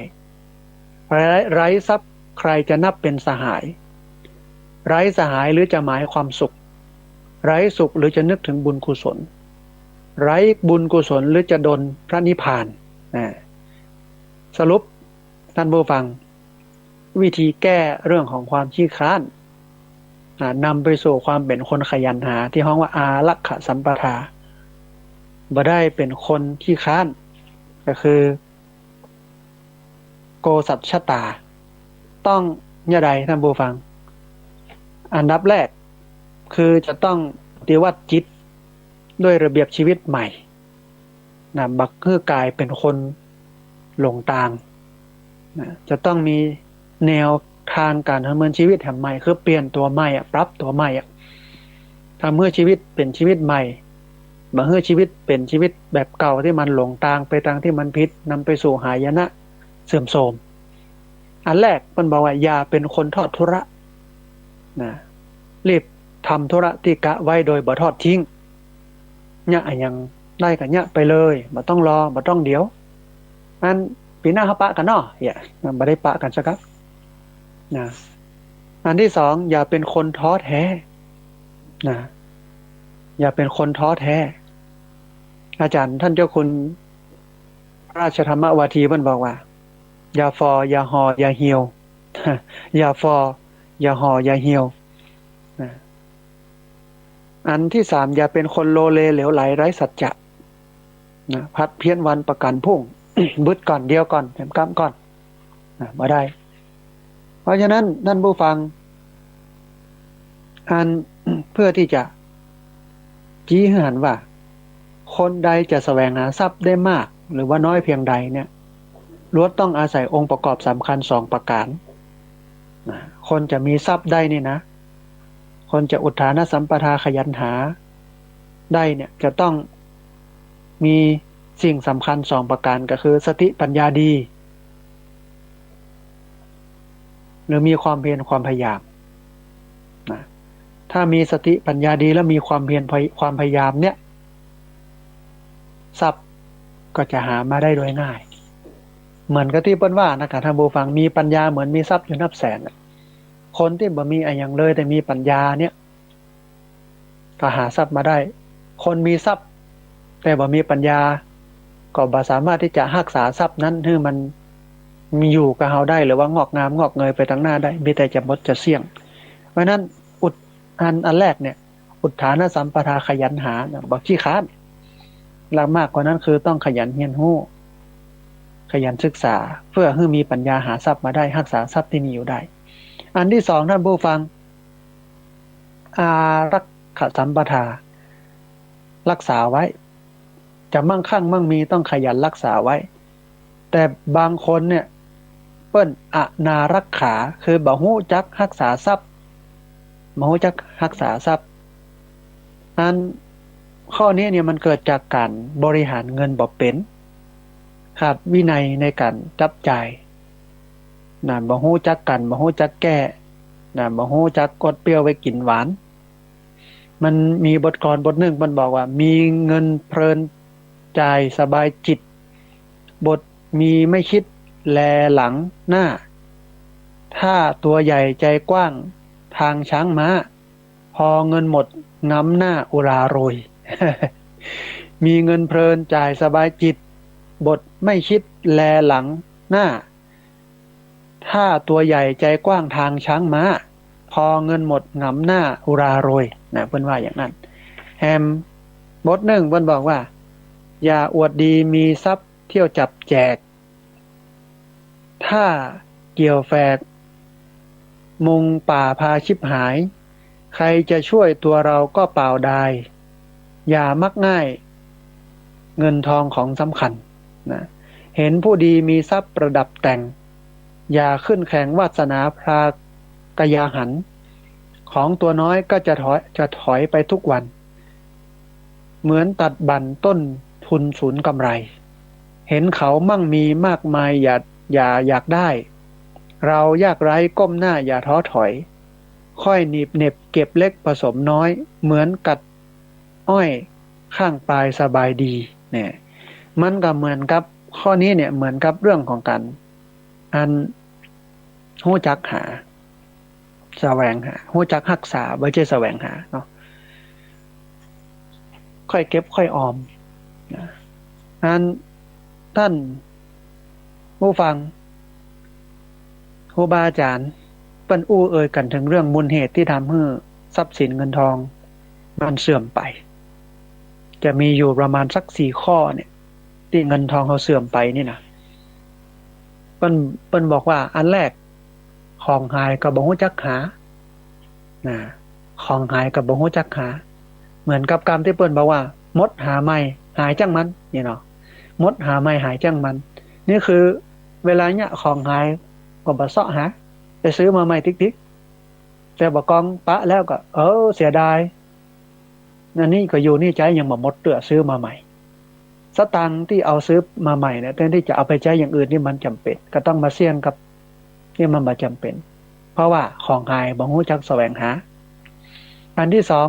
ไร้ ไร้ทรัพย์ใครจะนับเป็นสหาย ไร้สหายหรือจะหมายความสุข ไร้สุขหรือจะนึกถึงบุญกุศล ไร้บุญกุศลหรือจะดลพระนิพพาน อ่า สรุป ท่านผู้ฟัง วิธีแก้เรื่องของความขี้คร้าน อ่า นำไปสู่ความเป๋นคนขยันหา ตี้ฮ้องว่าอารักขสัมปทา บ่ได้เป๋นคนขี้คร้าน ก็คือ โกสัจฉตา ต้องอย่างใดท่านผู้ฟัง อันดับแรก คือจะต้องปฏิวัติจิตด้วยระเบียบชีวิตใหม่ นะ บ่หื้อกลายเป๋นคนหลงตาง นะ จะต้องมีแนวทางก๋านดำเนินชีวิตแหมใหม่ คือเปลี่ยนตั๋วใหม่อะ ปรับตั๋วใหม่อะ ทำหื้อชีวิตเป๋นชีวิตใหม่ บ่หื้อชีวิตเป๋นชีวิตแบบเก่าตี้มันหลงตางไปตางตี้มันผิด นำไปสู่หายนะ เสื่อมโทรม อันแรกเปิ้นบอกว่า อย่าเป๋นคนทอดธุระ นะ รีบทำธุระตี้กะไว้โดยบ่ทอดทิ้ง เยียะอะหยังได้ก็เยียะไปเลย บ่ต้องรอ บ่ต้องเดี๋ยว อันปี๋หน้าเฮาปะกั๋นเนาะ เยียะ บ่ได้ปะกั๋นสักครับ นะ อันตี้สอง อย่าเป๋นคนท้อแท้ นะ อย่าเป๋นคนท้อแท้ อาจ๋ารย์ท่านเจ้าคุณพระราชธรรมวาทีเปิ้นบอกว่า อย่าฝ่อ อย่าห่อ อย่าเหี่ยว อย่าฝ่อ อย่าห่อ อย่าเหี่ยว นะ อันตี้สาม อย่าเป๋นคนโลเลเหลวไหลไร้สัจจะ นะ ผัดเพี้ยนวันประกั๋นพรุ่ง บึดก่อน เดียวก่อน แถมกำก่อน นะ บ่ได้ เพราะฉะนั้นท่านผู้ฟัง อัน เพื่อตี้จะ ชี้หื้อหันว่า คนใดจะแสวงหาทรัพย์ได้มากหรือว่าน้อยเพียงใดเนี่ย ล้วนต้องอาศัยองค์ประกอบสำคัญสองประก๋าน นะ คนจะมีทรัพย์ได้นี่นะ คนจะอุทธานสัมปทาขยันหาได้เนี่ย จะต้องมีสิ่งสำคัญสองประก๋าน ก็คือสติปัญญาดี หรือมีความเพียรความพยายาม นะ ถ้ามีสติปัญญาดีแล้วมีความเพียรพย- ความพยายามเนี่ย ทรัพย์ก็จะหามาได้โดยง่าย เหมือนกับตี้เปิ้นว่านะ ท่านผู้ฟัง มีปัญญาเหมือนมีทรัพย์อยู่นับแสนอะ คนตี้บ่มีอะหยังเลย แต่มีปัญญาเนี่ย ก็หาทรัพย์มาได้ คนมีทรัพย์ แต่บ่มีปัญญา ก็บ่สามารถตี้จะฮักษาทรัพย์นั้นหื้อมันมีอยู่กับเฮาได้ หรือว่างอกงามงอกเงยไปตางหน้าได้ มีแต่จะหมดจะเสี้ยง เพราะฉะนั้น อุท- อัน อันแรกเนี่ย อุทธานสัมปทาขยันหานะ บ่ขี้คร้าน และมากกว่านั้นคือต้องขยันเฮียนฮู้ ขยันศึกษา เพื่อหื้อมีปัญญาหาทรัพย์มาได้ ฮักษาทรัพย์ตี้มีอยู่ได้ อันตี้สอง ท่านผู้ฟัง อารักขสัมปทา รักษาไว้ จะมั่งคั่งมั่งมีต้องขยันรักษาไว้ แต่บางคนเนี่ย เปิ้นอนารักขา คือบ่ฮู้จักฮักษาทรัพย์ บ่ฮู้จักฮักษาทรัพย์ อันข้อนี้เนี่ยมันเกิดจากก๋านบริหารเงินบ่เป๋น ขาดวินัยในก๋านจับจ่าย นะ บ่ฮู้จักกั๋น บ่ฮู้จักแก้ นะ บ่ฮู้จักอดเปรี้ยวไว้กิ๋นหวาน มันมีบทกลอนบทนึ่ง มันบอกว่า มีเงินเพลินจ่ายสบายจิต บทมีไม่คิดแลหลังหน้า ถ้าตัวใหญ่ใจกว้างทางช้างม้า พอเงินหมดหงำหน้าอุราโรย มีเงินเพลินจ่ายสบายจิต บทไม่คิดแลหลังหน้า ถ้าตัวใหญ่ใจกว้างทางช้างม้า พอเงินหมดหงำหน้าอุราโรย นะ เปิ้นว่าอย่างนั้น แหมบทนึ่งเปิ้นบอกว่า อย่าอวดดีมีทรัพย์เที่ยวจับแจก ถ้าเกี่ยวแฝก มุงป่าพาฉิบหาย ใครจะช่วยตัวเราก็เปล่าดาย อย่ามักง่าย เงินทองของสำคัญ นะ เห็นผู้ดีมีทรัพย์ประดับแต่ง อย่าขึ้นแข่งวาสนาพรากยาหรรย์ ของตัวน้อยก็จะถอย จะถอยไปทุกวัน เหมือนตัดบั่นต้นทุนสูญกำไร เห็นเขามั่งมีมากมาย อย่า อย่าอยากได้ เรายากไร้ก้มหน้าอย่าท้อถอย ค่อยหนีบเหน็บเก็บเล็กผสมน้อย เหมือนกัดอ้อยข้างปลายสบายดี เนี่ย มันก็เหมือนกับข้อนี้เนี่ย เหมือนกับเรื่องของการ อัน ฮู้จักหา แสวงหา ฮู้จักฮักษา บ่ใจ้แสวงหาเนาะ ค่อยเก็บค่อยออมนะ อัน ท่านผู้ฟัง ครูบาอาจ๋ารย์เปิ้นอู้เอ่ยกั๋นเถิงเรื่องมูลเหตุตี้ทำหื้อทรัพย์สินเงินทองมันเสื่อมไป จะมีอยู่ประมาณสักสี่ข้อเนี่ย ตี้เงินทองเฮาเสื่อมไปนี่นะ เปิ้น เปิ้นบอกว่าอันแรก ของหายก็บ่ฮู้จักหา นะ ของหายก็บ่ฮู้จักหา เหมือนกับกำตี้เปิ้นบอกว่า หมดหาใหม่ หายจ้างมัน นี่เนาะ หมดหาใหม่ หายจ้างมัน นี่คือเวลาเนี่ยของหายก็บ่เซาะหา ไปซื้อมาใหม่ติ๊กๆ แต่บ่ากองปะแล้วก็ เออ เสียดาย อันนี้ก็อยู่ในใจ๋ยังบ่หมดเตื้อ ซื้อมาใหม่ สตางค์ตี้เอาซื้อมาใหม่เนี่ย แทนตี้จะเอาไปใจ๊อย่างอื่นตี้มันจ๋ำเป๋น ก็ต้องมาเสี้ยงกับตี้มันบ่จ๋ำเป๋น เพราะว่าของหายบ่ฮู้จักแสวงหา อันตี้สอง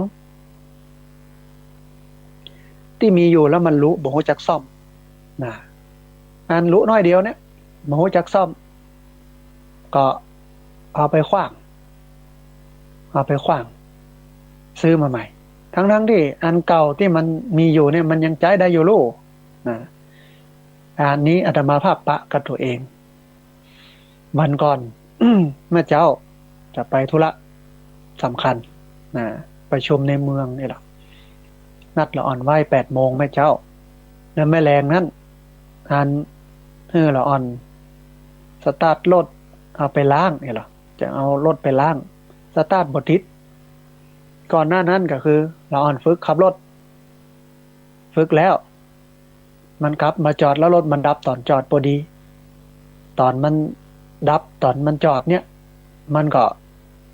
ตี้มีอยู่แล้วมันหลุ บ่ฮู้จักซ่อมนะ อันหลุน้อยเดียวเนี่ย บ่ฮู้จักซ่อม ก็เอาไปขว้าง เอาไปขว้าง ซื้อมาใหม่ ทั้งๆ ตี้อันเก่าตี้มันมีอยู่เนี่ย มันยังใจ๊ได้อยู่หลุนะ อันนี้อาตมาภาพปะกับตั๋วเอง วันก่อน แม่เจ้าจะไปธุระสำคัญนะ ประชุมในเมืองนี่แหละ นัดละอ่อนไว้แปดโมงแม่เจ้า แล้วแม่แลงนั้น อัน หื้อละอ่อน สตาร์ทรถเอาไปล้างนี่แหละ จะเอารถไปล้าง สตาร์ทบ่ติด ก่อนหน้านั้นก็คือละอ่อนฝึกขับรถ ฝึกแล้ว มันกลับมาจอดแล้วรถมันดับต๋อนจอดพอดี ต๋อนมันดับ ต๋อนมันจอดเนี่ย มันก็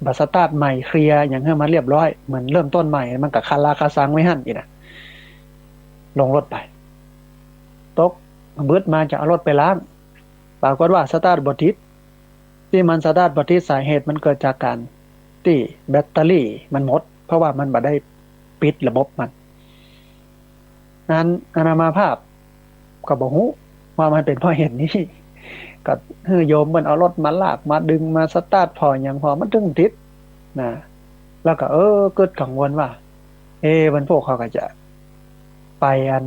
บ่สตาร์ทใหม่ เคลียร์หยังหื้อมันเรียบร้อย เหมือนเริ่มต้นใหม่ มันก็คาราคาซังไว้หั้นอีกนะ ลงรถไป ตกบึดมาจะเอารถไปล้าง ปรากฏว่าสตาร์ทบ่ติด ตี้มันสตาร์ทบ่ติด สาเหตุมันเกิดจากการตี้แบตเตอรี่มันหมด เพราะว่ามันบ่ได้ปิดระบบมัน นั้นอาตมาภาพก็บ่ฮู้ว่ามันเป๋นเพราะเหตุนี้ ก็หื้อโยมเปิ้นเอารถมาลากมาดึงมาสตาร์ทผ่อหยังผ่อมันตึงติดนะ แล้วก็ เออ กึ๊ดกังวลว่า เอ วันพูกเขาก็จะไปอัน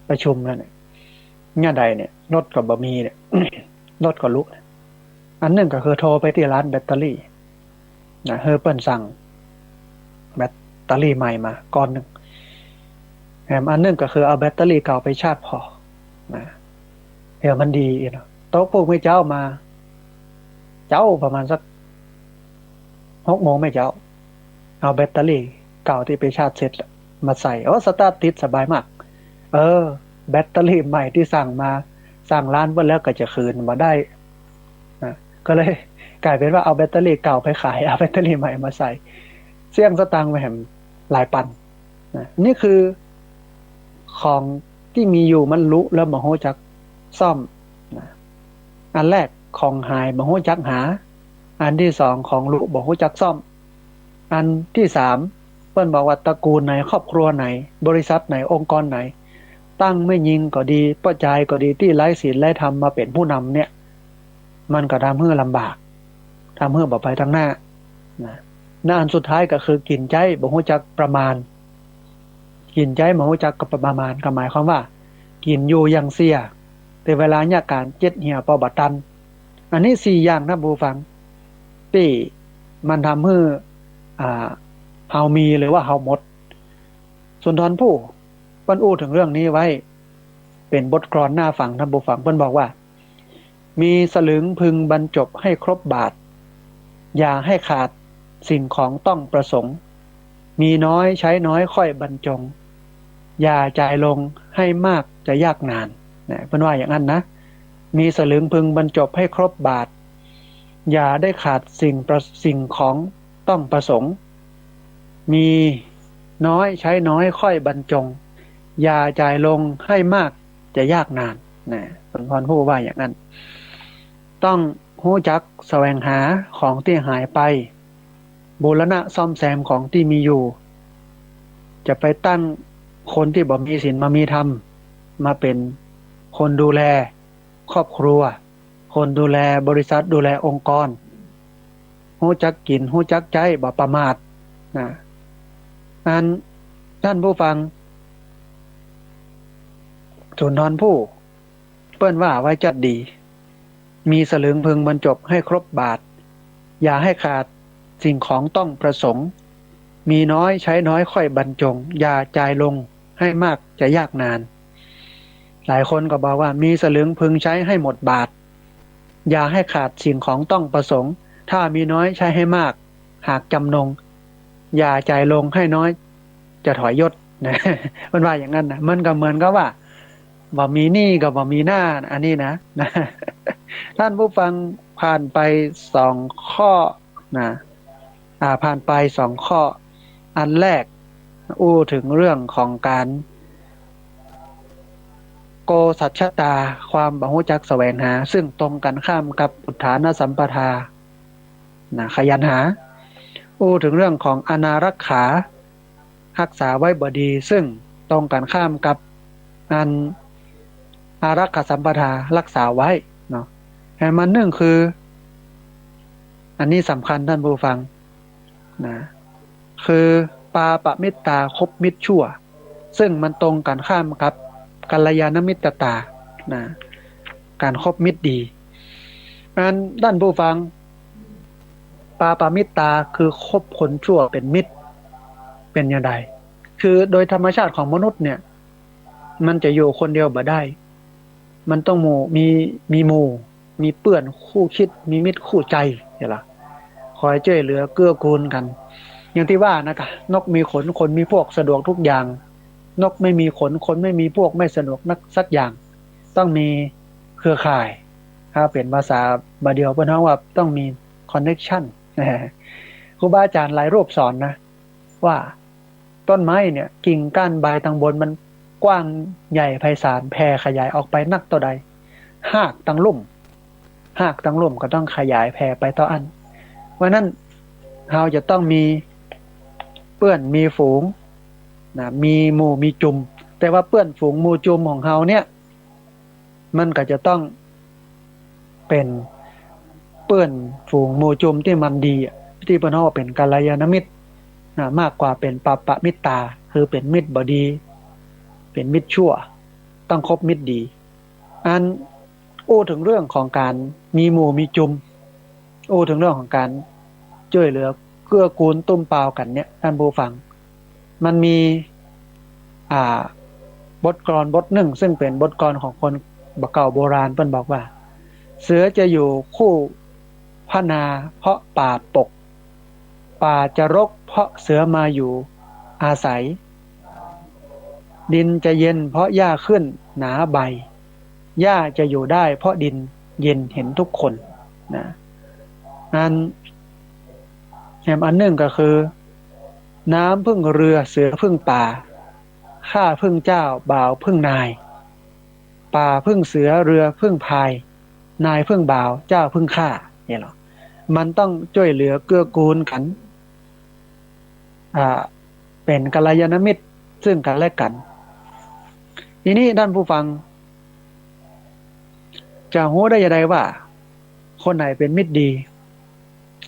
ประชุมแล้วเนี่ย เนี่ยใดเนี่ย รถก็บ่มีเนี่ย รถก็หลุเนี่ย อันนึ่งก็คือโทรไปตี้ร้านแบตเตอรี่นะ หื้อเปิ้นสั่งแบตเตอรี่ใหม่มาก้อนนึ่ง แถมอันนึ่งก็คือเอาแบตเตอรี่เก่าไปชาร์จผ่อนะ เดี๋ยวมันดีเนาะ ตกพูกแม่เจ้ามา เจ๊าประมาณสักหกโมงแม่เจ้า เอาแบตเตอรี่เก่าตี้ไปชาร์จเสร็จมาใส่ โอ้ สตาร์ทติดสบายมาก เออ แบตเตอรี่ใหม่ตี้สั่งมา สั่งร้านเปิ้นแล้วก็จะคืนบ่ได้นะ ก็เลยกลายเป๋นว่าเอาแบตเตอรี่เก่าไปขาย เอาแบตเตอรี่ใหม่มาใส่ เสี้ยงสตางค์ไปแหมหลายปันนะ นี่คือของตี้มีอยู่มันหลุแล้วบ่ฮู้จักซ่อมนะ อันแรกของหายบ่ฮู้จักหา อันตี้สองของหลุบ่ฮู้จักซ่อม อันตี้สาม เปิ้นบอกว่าตระกูลไหน ครอบครัวไหน บริษัทไหน องค์กรไหน ตั้งแม่ญิงก็ดี ป้อจายก็ดี ตี้ไร้ศีลไร้ธรรมมาเป๋นผู้นำเนี่ย มันก็ทำหื้อลำบาก ทำหื้อบ่ไปตังหน้านะ และอันสุดท้ายก็คือกิ๋นใจ๊บ่ฮู้จักประมาณ กิ๋นใจ๊บ่ฮู้จักประมาณ ก็หมายความว่า กิ๋นอยู่อย่างเสี้ย แต่เวลาเยียะก๋านเจ็ดเหี่ยวปอบ่ตัน อันนี้สี่อย่างนะผู้ฟัง ตี้มันทำหื้อ อ่า เฮามีหรือว่าเฮาหมด สุนทรภู่เปิ้นอู้เถิงเรื่องนี้ไว้ เป๋นบทกลอนน่าฟัง ท่านผู้ฟัง เปิ้นบอกว่า มีสลึงพึงบรรจบให้ครบบาท อย่าให้ขาดสิ่งของต้องประสงค์ มีน้อยใช้น้อยค่อยบรรจง อย่าจ่ายลงให้มากจะยากนาน นะ เปิ้นว่าอย่างนั้นนะ มีสลึงพึงบรรจบให้ครบบาท อย่าได้ขาดสิ่งประ สิ่งของต้องประสงค์ มีน้อยใช้น้อยค่อยบรรจง อย่าจ่ายลงให้มากจะยากนาน นะ สุนทรภู่ว่าอย่างนั้น ต้องฮู้จักแสวงหาของตี้หายไป บูรณะซ่อมแซมของตี้มีอยู่ จะไปตั้งคนตี้บ่มีศีลบ่มีธรรม มาเป๋นคนดูแลครอบครัว คนดูแลบริษัท ดูแลองค์กร ฮู้จักกิ๋น ฮู้จักใจ๊ บ่ประมาท นะ อัน ท่านผู้ฟัง สุนทรภู่ เปิ้นว่าไว้จั๊ดดี มีสลึงพึงบรรจบให้ครบบาท อย่าให้ขาดสิ่งของต้องประสงค์ มีน้อยใช้น้อยค่อยบรรจง อย่าจ่ายลงให้มากจะยากนาน หลายคนก็บอกว่า มีสลึงพึงใช้ให้หมดบาท อย่าให้ขาดสิ่งของต้องประสงค์ ถ้ามีน้อยใช้ให้มาก หากจำนง อย่าจ่ายลงให้น้อย จะถอยยศ นะ มันว่าอย่างนั้นนะ มันก็เหมือนกับว่า บ่มีหนี้ก็บ่มีหน้า อันนี้นะ นะ ท่านผู้ฟัง ผ่านไปสองข้อ นะ อ่า ผ่านไปสองข้อ อันแรก อู้ถึงเรื่องของก๋าน โกสัจฉตา ความบ่ฮู้จักแสวงหา ซึ่งตรงกันข้ามกับปุฏฐานสัมปทา นะ ขยันหา อู้ถึงเรื่องของอนารักขา ฮักษาไว้บ่ดี ซึ่งตรงกันข้ามกับอันอารักขาสัมปทา ฮักษาไว้เนาะ แหมอันนึ่งคือ อันนี้สำคัญท่านผู้ฟัง นะ คือปาปะมิตตา คบมิตรชั่ว ซึ่งมันตรงกันข้ามกับกัลยาณมิตรตา นะ ก๋านคบมิตรดี อันท่านผู้ฟัง ปาปะมิตตาคือคบคนชั่วเป๋นมิตร เป๋นอย่างใด คือโดยธรรมชาติของมนุษย์เนี่ย มันจะอยู่คนเดียวบ่ได้ มันต้องหมู่ มี มีหมู่ มีเปื้อนคู่คิด มีมิตรคู่ใจ๋ ใช่ละ คอยจ้วยเหลือเกื้อกูลกั๋น อย่างตี้ว่านะกะ นกมีขน คนมีพวก สะดวกทุกอย่าง นกไม่มีขน คนไม่มีพวก ไม่สะดวกนักสักอย่าง ต้องมีเครือข่าย ถ้าเป๋นภาษาบ่าเดี่ยวเปิ้นฮ้องว่าต้องมีคอนเนคชั่น ครูบาอาจ๋ารย์หลายรูปสอนนะ ว่าต้นไม้เนี่ย กิ่งก้านใบตังบนมันกว้างใหญ่ไพศาล แผ่ขยายออกไปนักเต้าใด ฮากตังลุ่ม ฮากตังลุ่มก็ต้องขยายแผ่ไปเต้าอั้น เพราะนั้นเฮาจะต้องมีเปื้อนมีฝูง นะ มีหมู่มีจุม แต่ว่าเปื้อนฝูงหมู่จุมของเฮาเนี่ย มันก็จะต้องเป๋นเปื้อนฝูงหมู่จุมตี้มันดีอะ ตี้เปิ้นฮ้องว่าเป๋นกัลยาณมิตร นะ มากกว่าเป๋นปาปะมิตตา คือเป๋นมิตรบ่ดี เป๋นมิตรชั่ว ต้องคบมิตรดี อันอู้ถึงเรื่องของก๋านมีหมู่มีจุม อู้ถึงเรื่องของก๋านจ้วยเหลือเกื้อกูลตุ้มป่าวกั๋นเนี่ย ท่านผู้ฟัง มันมี อ่า บทกลอนบทหนึ่ง ซึ่งเป๋นบทกลอนของคนบ่าเก่าโบราณ เปิ้นบอกว่า เสือจะอยู่คู่พนาเพราะป่าปก ป่าจะรกเพราะเสือมาอยู่อาศัย ดินจะเย็นเพราะหญ้าขึ้นหนาใบ หญ้าจะอยู่ได้เพราะดินเย็นเห็นทุกคน นะ อัน แหมอันนึ่งก็คือ น้ำพึ่งเรือ เสือพึ่งป่า ข้าพึ่งเจ้า บ่าวพึ่งนาย ป่าพึ่งเสือ เรือพึ่งพาย นายพึ่งบ่าว เจ้าพึ่งข้า เนี่ยเหรอ มันต้องจ้วยเหลือเกื้อกูลกั๋น อ่า เป๋นกัลยาณมิตรซึ่งกั๋นและกั๋น ทีนี้ท่านผู้ฟัง จะฮู้ได้อย่างใดว่า คนไหนเป๋นมิตรดี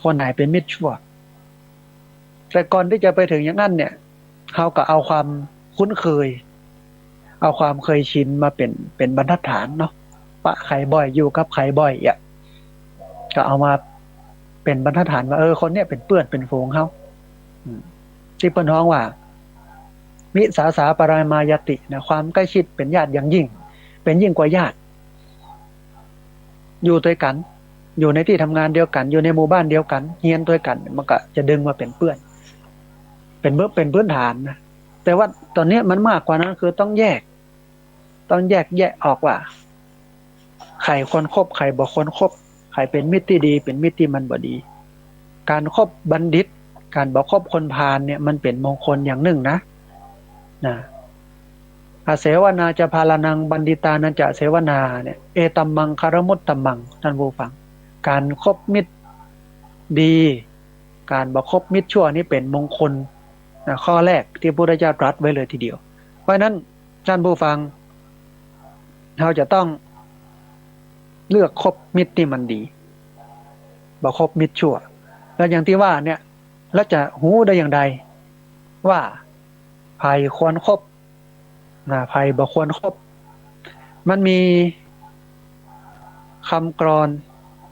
คนไหนเป๋นมิตรชั่ว แต่ก่อนตี้จะไปเถิงอย่างนั้นเนี่ย เฮาก็เอาความคุ้นเคย เอาความเคยชินมาเป๋น เป๋นบรรทัดฐานเนาะ ปะใผบ่อย อยู่กับใผบ่อยอะ ก็เอามาเป๋นบรรทัดฐานว่า เออ คนเนี้ยเป๋นเปื้อนเป๋นฝูงเฮา อืม ตี้เปิ้นฮ้องว่า มิสสาสาปรามายติ นะ ความใกล้ชิดเป๋นญาติอย่างยิ่ง เป๋นยิ่งกว่าญาติ อยู่ตวยกั๋น อยู่ในตี้ทำงานเดียวกั๋น อยู่ในหมู่บ้านเดียวกั๋น เฮียนตวยกั๋น มันก็จะดึงมาเป๋นเปื้อน เป๋นเบื้อง เป๋นพื้นฐานนะ แต่ว่าต๋อนเนี้ยมันมากกว่านั้น คือต้องแยก ต้องแยกแยะออกว่า ใผควรคบ ใผบ่ควรคบ ใผเป๋นมิตรตี้ดี เป๋นมิตรตี้มันบ่ดี ก๋านคบบัณฑิต ก๋านบ่คบคนพาลเนี่ยมันเป๋นมงคลอย่างนึ่งนะ นะ อเสวนาจะพาลานัง ปัณฑิตานัญจะเสวนาเนี่ย เอตัมมังคลมุตตมัง ท่านผู้ฟัง ก๋านคบมิตรดี ก๋านบ่คบมิตรชั่วนี่เป๋นมงคลนะ ข้อแรกตี้พระพุทธเจ้าตรัสไว้เลยทีเดียว เพราะฉะนั้นท่านผู้ฟัง เฮาจะต้องเลือกคบมิตรตี้มันดี บ่คบมิตรชั่ว แล้วอย่างตี้ว่าเนี่ย แล้วจะฮู้ได้อย่างใด ว่าใผควรคบ นะ ใผบ่ควรคบ มันมีกำกลอน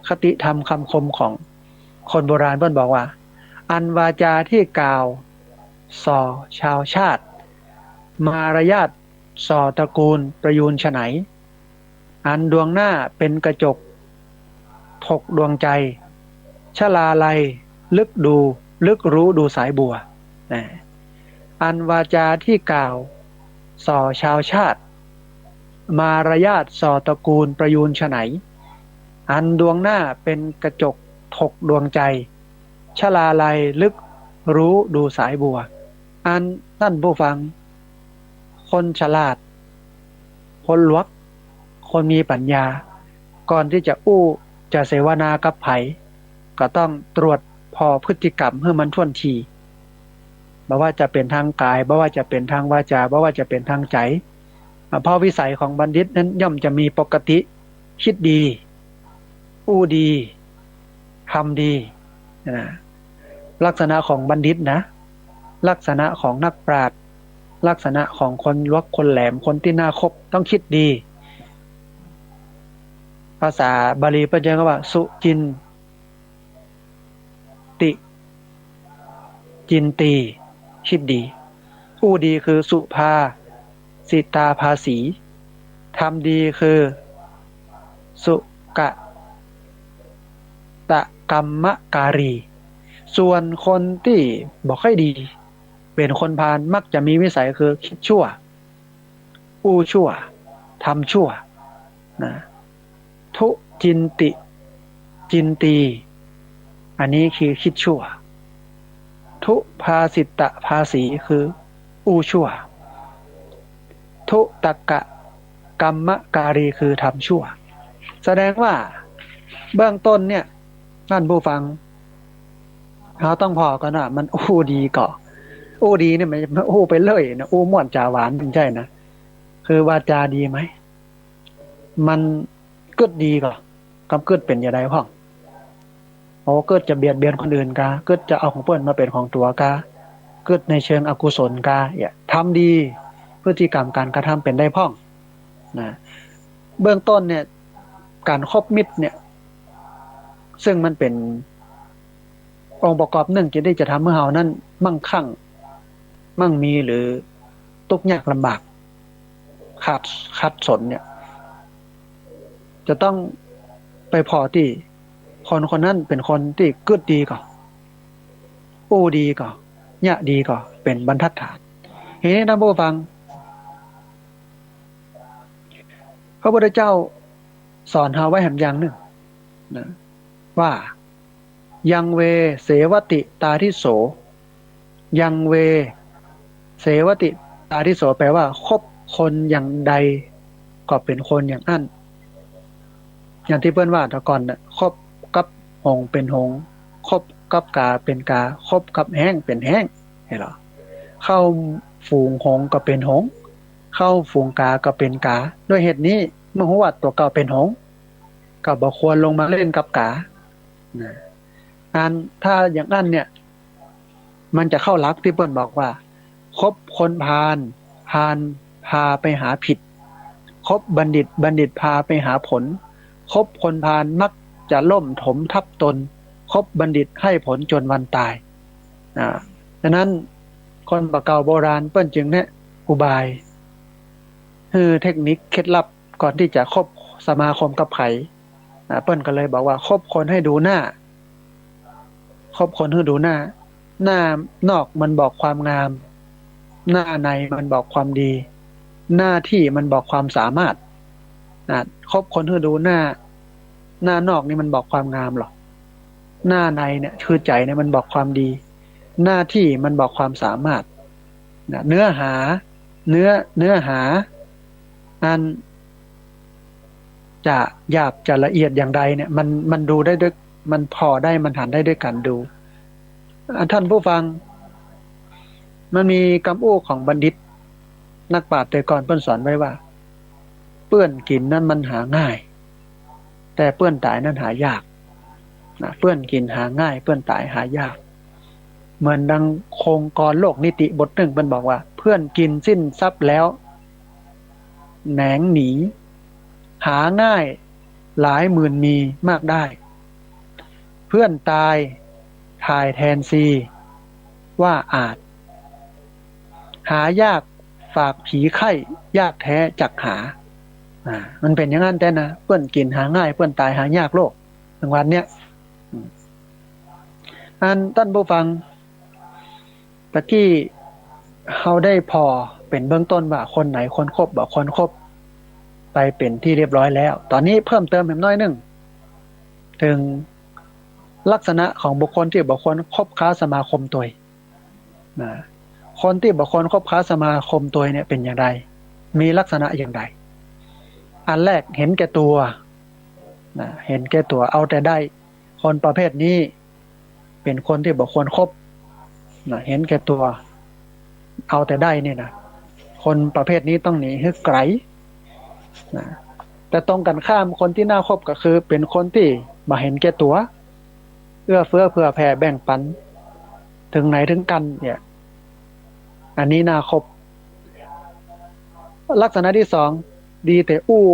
คติธรรมกำคมของคนโบราณเปิ้นบอกว่า อันวาจาตี้กล่าวส่อชาวชาติ มารยาทส่อตระกูลประยูรไฉน อันดวงหน้าเป๋นกระจกถกดวงใจ๋ ชลาลัยลึกดู ลึกรู้ดูสายบัว นะ อันวาจาตี้กล่าวส่อชาวชาติ มารยาทส่อตระกูลประยูรไฉน อันดวงหน้าเป๋นกระจกถกดวงใจ๋ ชลาลัยลึกรู้ดูสายบัว อันท่านผู้ฟัง คนฉลาด คนหลวก คนมีปัญญา ก่อนตี้จะอู้จะเสวนากับใผ ก็ต้องตรวจผ่อพฤติกรรมหื้อมันถ้วนที บ่ว่าจะเป๋นตางก๋าย บ่ว่าจะเป๋นตางวาจา บ่ว่าจะเป๋นตางใจ๋ อ่า เพราะวิสัยของบัณฑิตนั้นย่อมจะมีปกติ กึ๊ดดี อู้ดี ทำดี นะ ลักษณะของบัณฑิตนะ ลักษณะของนักปราชญ์ ลักษณะของคนหลวกคนแหลม คนตี้น่าคบ ต้องกึ๊ดดี ภาษาบาลีเปิ้นใจ๊กำว่า สุจินติ จินตี กึ๊ดดี อู้ดีคือสุภาสิตาภาสี ทำดีคือสุกะตะกัมมะการี ส่วนคนตี้บ่ค่อยดี เป๋นคนพาล มักจะมีวิสัยคือกึ๊ดชั่ว อู้ชั่ว ทำชั่ว นะ ทุจินติ จินตี อันนี้คือกึ๊ดชั่ว ทุภาสิตะภาสีคืออู้ชั่ว ทุตะกะกัมมะการีคือทำชั่ว แสดงว่าเบื้องต้นเนี่ย ท่านผู้ฟัง เฮาต้องผ่อก่อนว่ามันอู้ดีก่อ อู้ดีเนี่ยมัน มันอู้ไปเลยนะ อู้ม่วนจ๋าหวาน บ่ใจ้นะ คือวาจาดีไหม มันกึ๊ดดีก่อ กำกึ๊ดเป๋นจะใดพ่อง โอ้ กึ๊ดจะเบียดเบียนคนอื่นกา กึ๊ดจะเอาของเปิ้นมาเป๋นของตั๋วกา กึ๊ดในเชิงอกุศลกา เนี่ย ทำดี พฤติกรรมก๋านกระทำเป๋นใดพ่อง นะ เบื้องต้นเนี่ย ก๋านคบมิตรเนี่ย ซึ่งมันเป๋นองค์ประกอบนึ่งตี้จะทำหื้อเฮานั้นมั่งคั่ง มั่งมี หรือตุ๊กยากลำบาก ขัด ขัดสนเนี่ย จะต้องไปผ่อตี้คนคนนั้นเป๋นคนตี้กึ๊ดดีก่อ อู้ดีก่อ เยียะดีก่อ เป๋นบรรทัดฐาน ทีนี้ท่านผู้ฟัง พระพุทธเจ้าสอนเฮาไว้แหมอย่างนึ่งนะ ว่า ยังเว เสวติ ตาทิโส ยังเว เสวติ ตาทิโส แปลว่า คบคนอย่างใดก็เป๋นคนอย่างอั้น อย่างตี้เปิ้นว่าแต่ก่อนน่ะ คบกับหงส์เป๋นหงส์ คบกับก๋าเป๋นก๋า คบกับแฮ้งเป๋นแฮ้ง หันก่อ เข้าฝูงหงส์ก็เป๋นหงส์ เข้าฝูงก๋าก็เป๋นก๋า ด้วยเหตุนี้ เมื่อฮู้ว่าตั๋วเก่าเป๋นหงส์ ก็บ่ควรลงมาเล่นกับก๋า นะ อัน ถ้าอย่างอั้นเนี่ย มันจะเข้าหลักตี้เปิ้นบอกว่า คบคนพาล พาลพาไปหาผิด คบบัณฑิต บัณฑิตพาไปหาผล คบคนพาลมักจะล่มถมทับตน คบบัณฑิตให้ผลจนวันตาย อ่า ฉะนั้นคนบ่าเก่าโบราณเปิ้นจึงแนะอุบาย หื้อเทคนิคเคล็ดลับก่อนตี้จะคบสมาคมกับใผ อ่า เปิ้นก็เลยบอกว่า คบคนหื้อดูหน้า คบคนหื้อดูหน้า หน้านอกมันบอกความงาม หน้าในมันบอกความดี หน้าตี้มันบอกความสามารถ อ่า คบคนหื้อดูหน้า หน้านอกนี่มันบอกความงามหรอ หน้าในเนี่ย คือใจ๋เนี่ยมันบอกความดี หน้าที่มันบ่ความสามารถนะ เนื้อหา เนื้อ เนื้อหา อันจะหยาบจะละเอียดอย่างใดเนี่ย มัน มันดูได้ด้วย มันผ่อได้ มันหันได้ด้วยการดู อ่ะ ท่านผู้ฟัง มันมีกำอู้ของบัณฑิต นักปราชญ์แต่ก่อนเปิ้นสอนไว้ว่า เปื้อนกิ๋นนั้นมันหาง่าย แต่เปื้อนต๋ายนั้นหายากนะ เปื้อนกิ๋นหาง่าย เปื้อนต๋ายหายาก เหมือนดังโครงกลอนโลกนิติบทนึ่งเปิ้นบอกว่า เปื้อนกิ๋นสิ้นทรัพย์แล้ว แหนงหนี หาง่ายหลายหมื่นมีมากได้ เปื้อนต๋ายถ่ายแทนซี ว่าอาจ หายากฝากผีไข้ ยากแท้จักหา อ่า มันเป๋นอย่างนั้นแต๊นะ เปื้อนกิ๋นหาง่าย เปื้อนต๋ายหายากโลก จังหวัดเนี้ย อืม อันต้านผู้ฟัง ตะกี้เฮาได้ผ่อเป๋นเบื้องต้นว่าคนไหนควรคบ บ่ควรคบ ไปเป๋นที่เรียบร้อยแล้ว ต๋อนนี้เพิ่มเติมแหมน้อยนึ่ง เถิงลักษณะของบุคคลตี้บ่ควรคบค้าสมาคมตวยนะ คนตี้บ่ควรคบค้าสมาคมตวยเนี่ยเป๋นอย่างใด มีลักษณะอย่างใด อันแรกเห็นแก่ตั๋วนะ เห็นแก่ตั๋วเอาแต่ได้ คนประเภทนี้เป๋นคนตี้บ่ควรคบนะ เห็นแก่ตั๋ว เอาแต่ได้นี่นะ คนประเภทนี้ต้องหนีหื้อไก๋นะ แต่ตรงกันข้ามคนตี้น่าคบก็คือเป๋นคนตี้บ่เห็นแก่ตั๋ว เอื้อเฟื้อเผื่อแผ่แบ่งปัน เถิงไหนเถิงกั๋นเนี่ย อันนี้น่าคบ ลักษณะตี้สอง ดีแต่อู้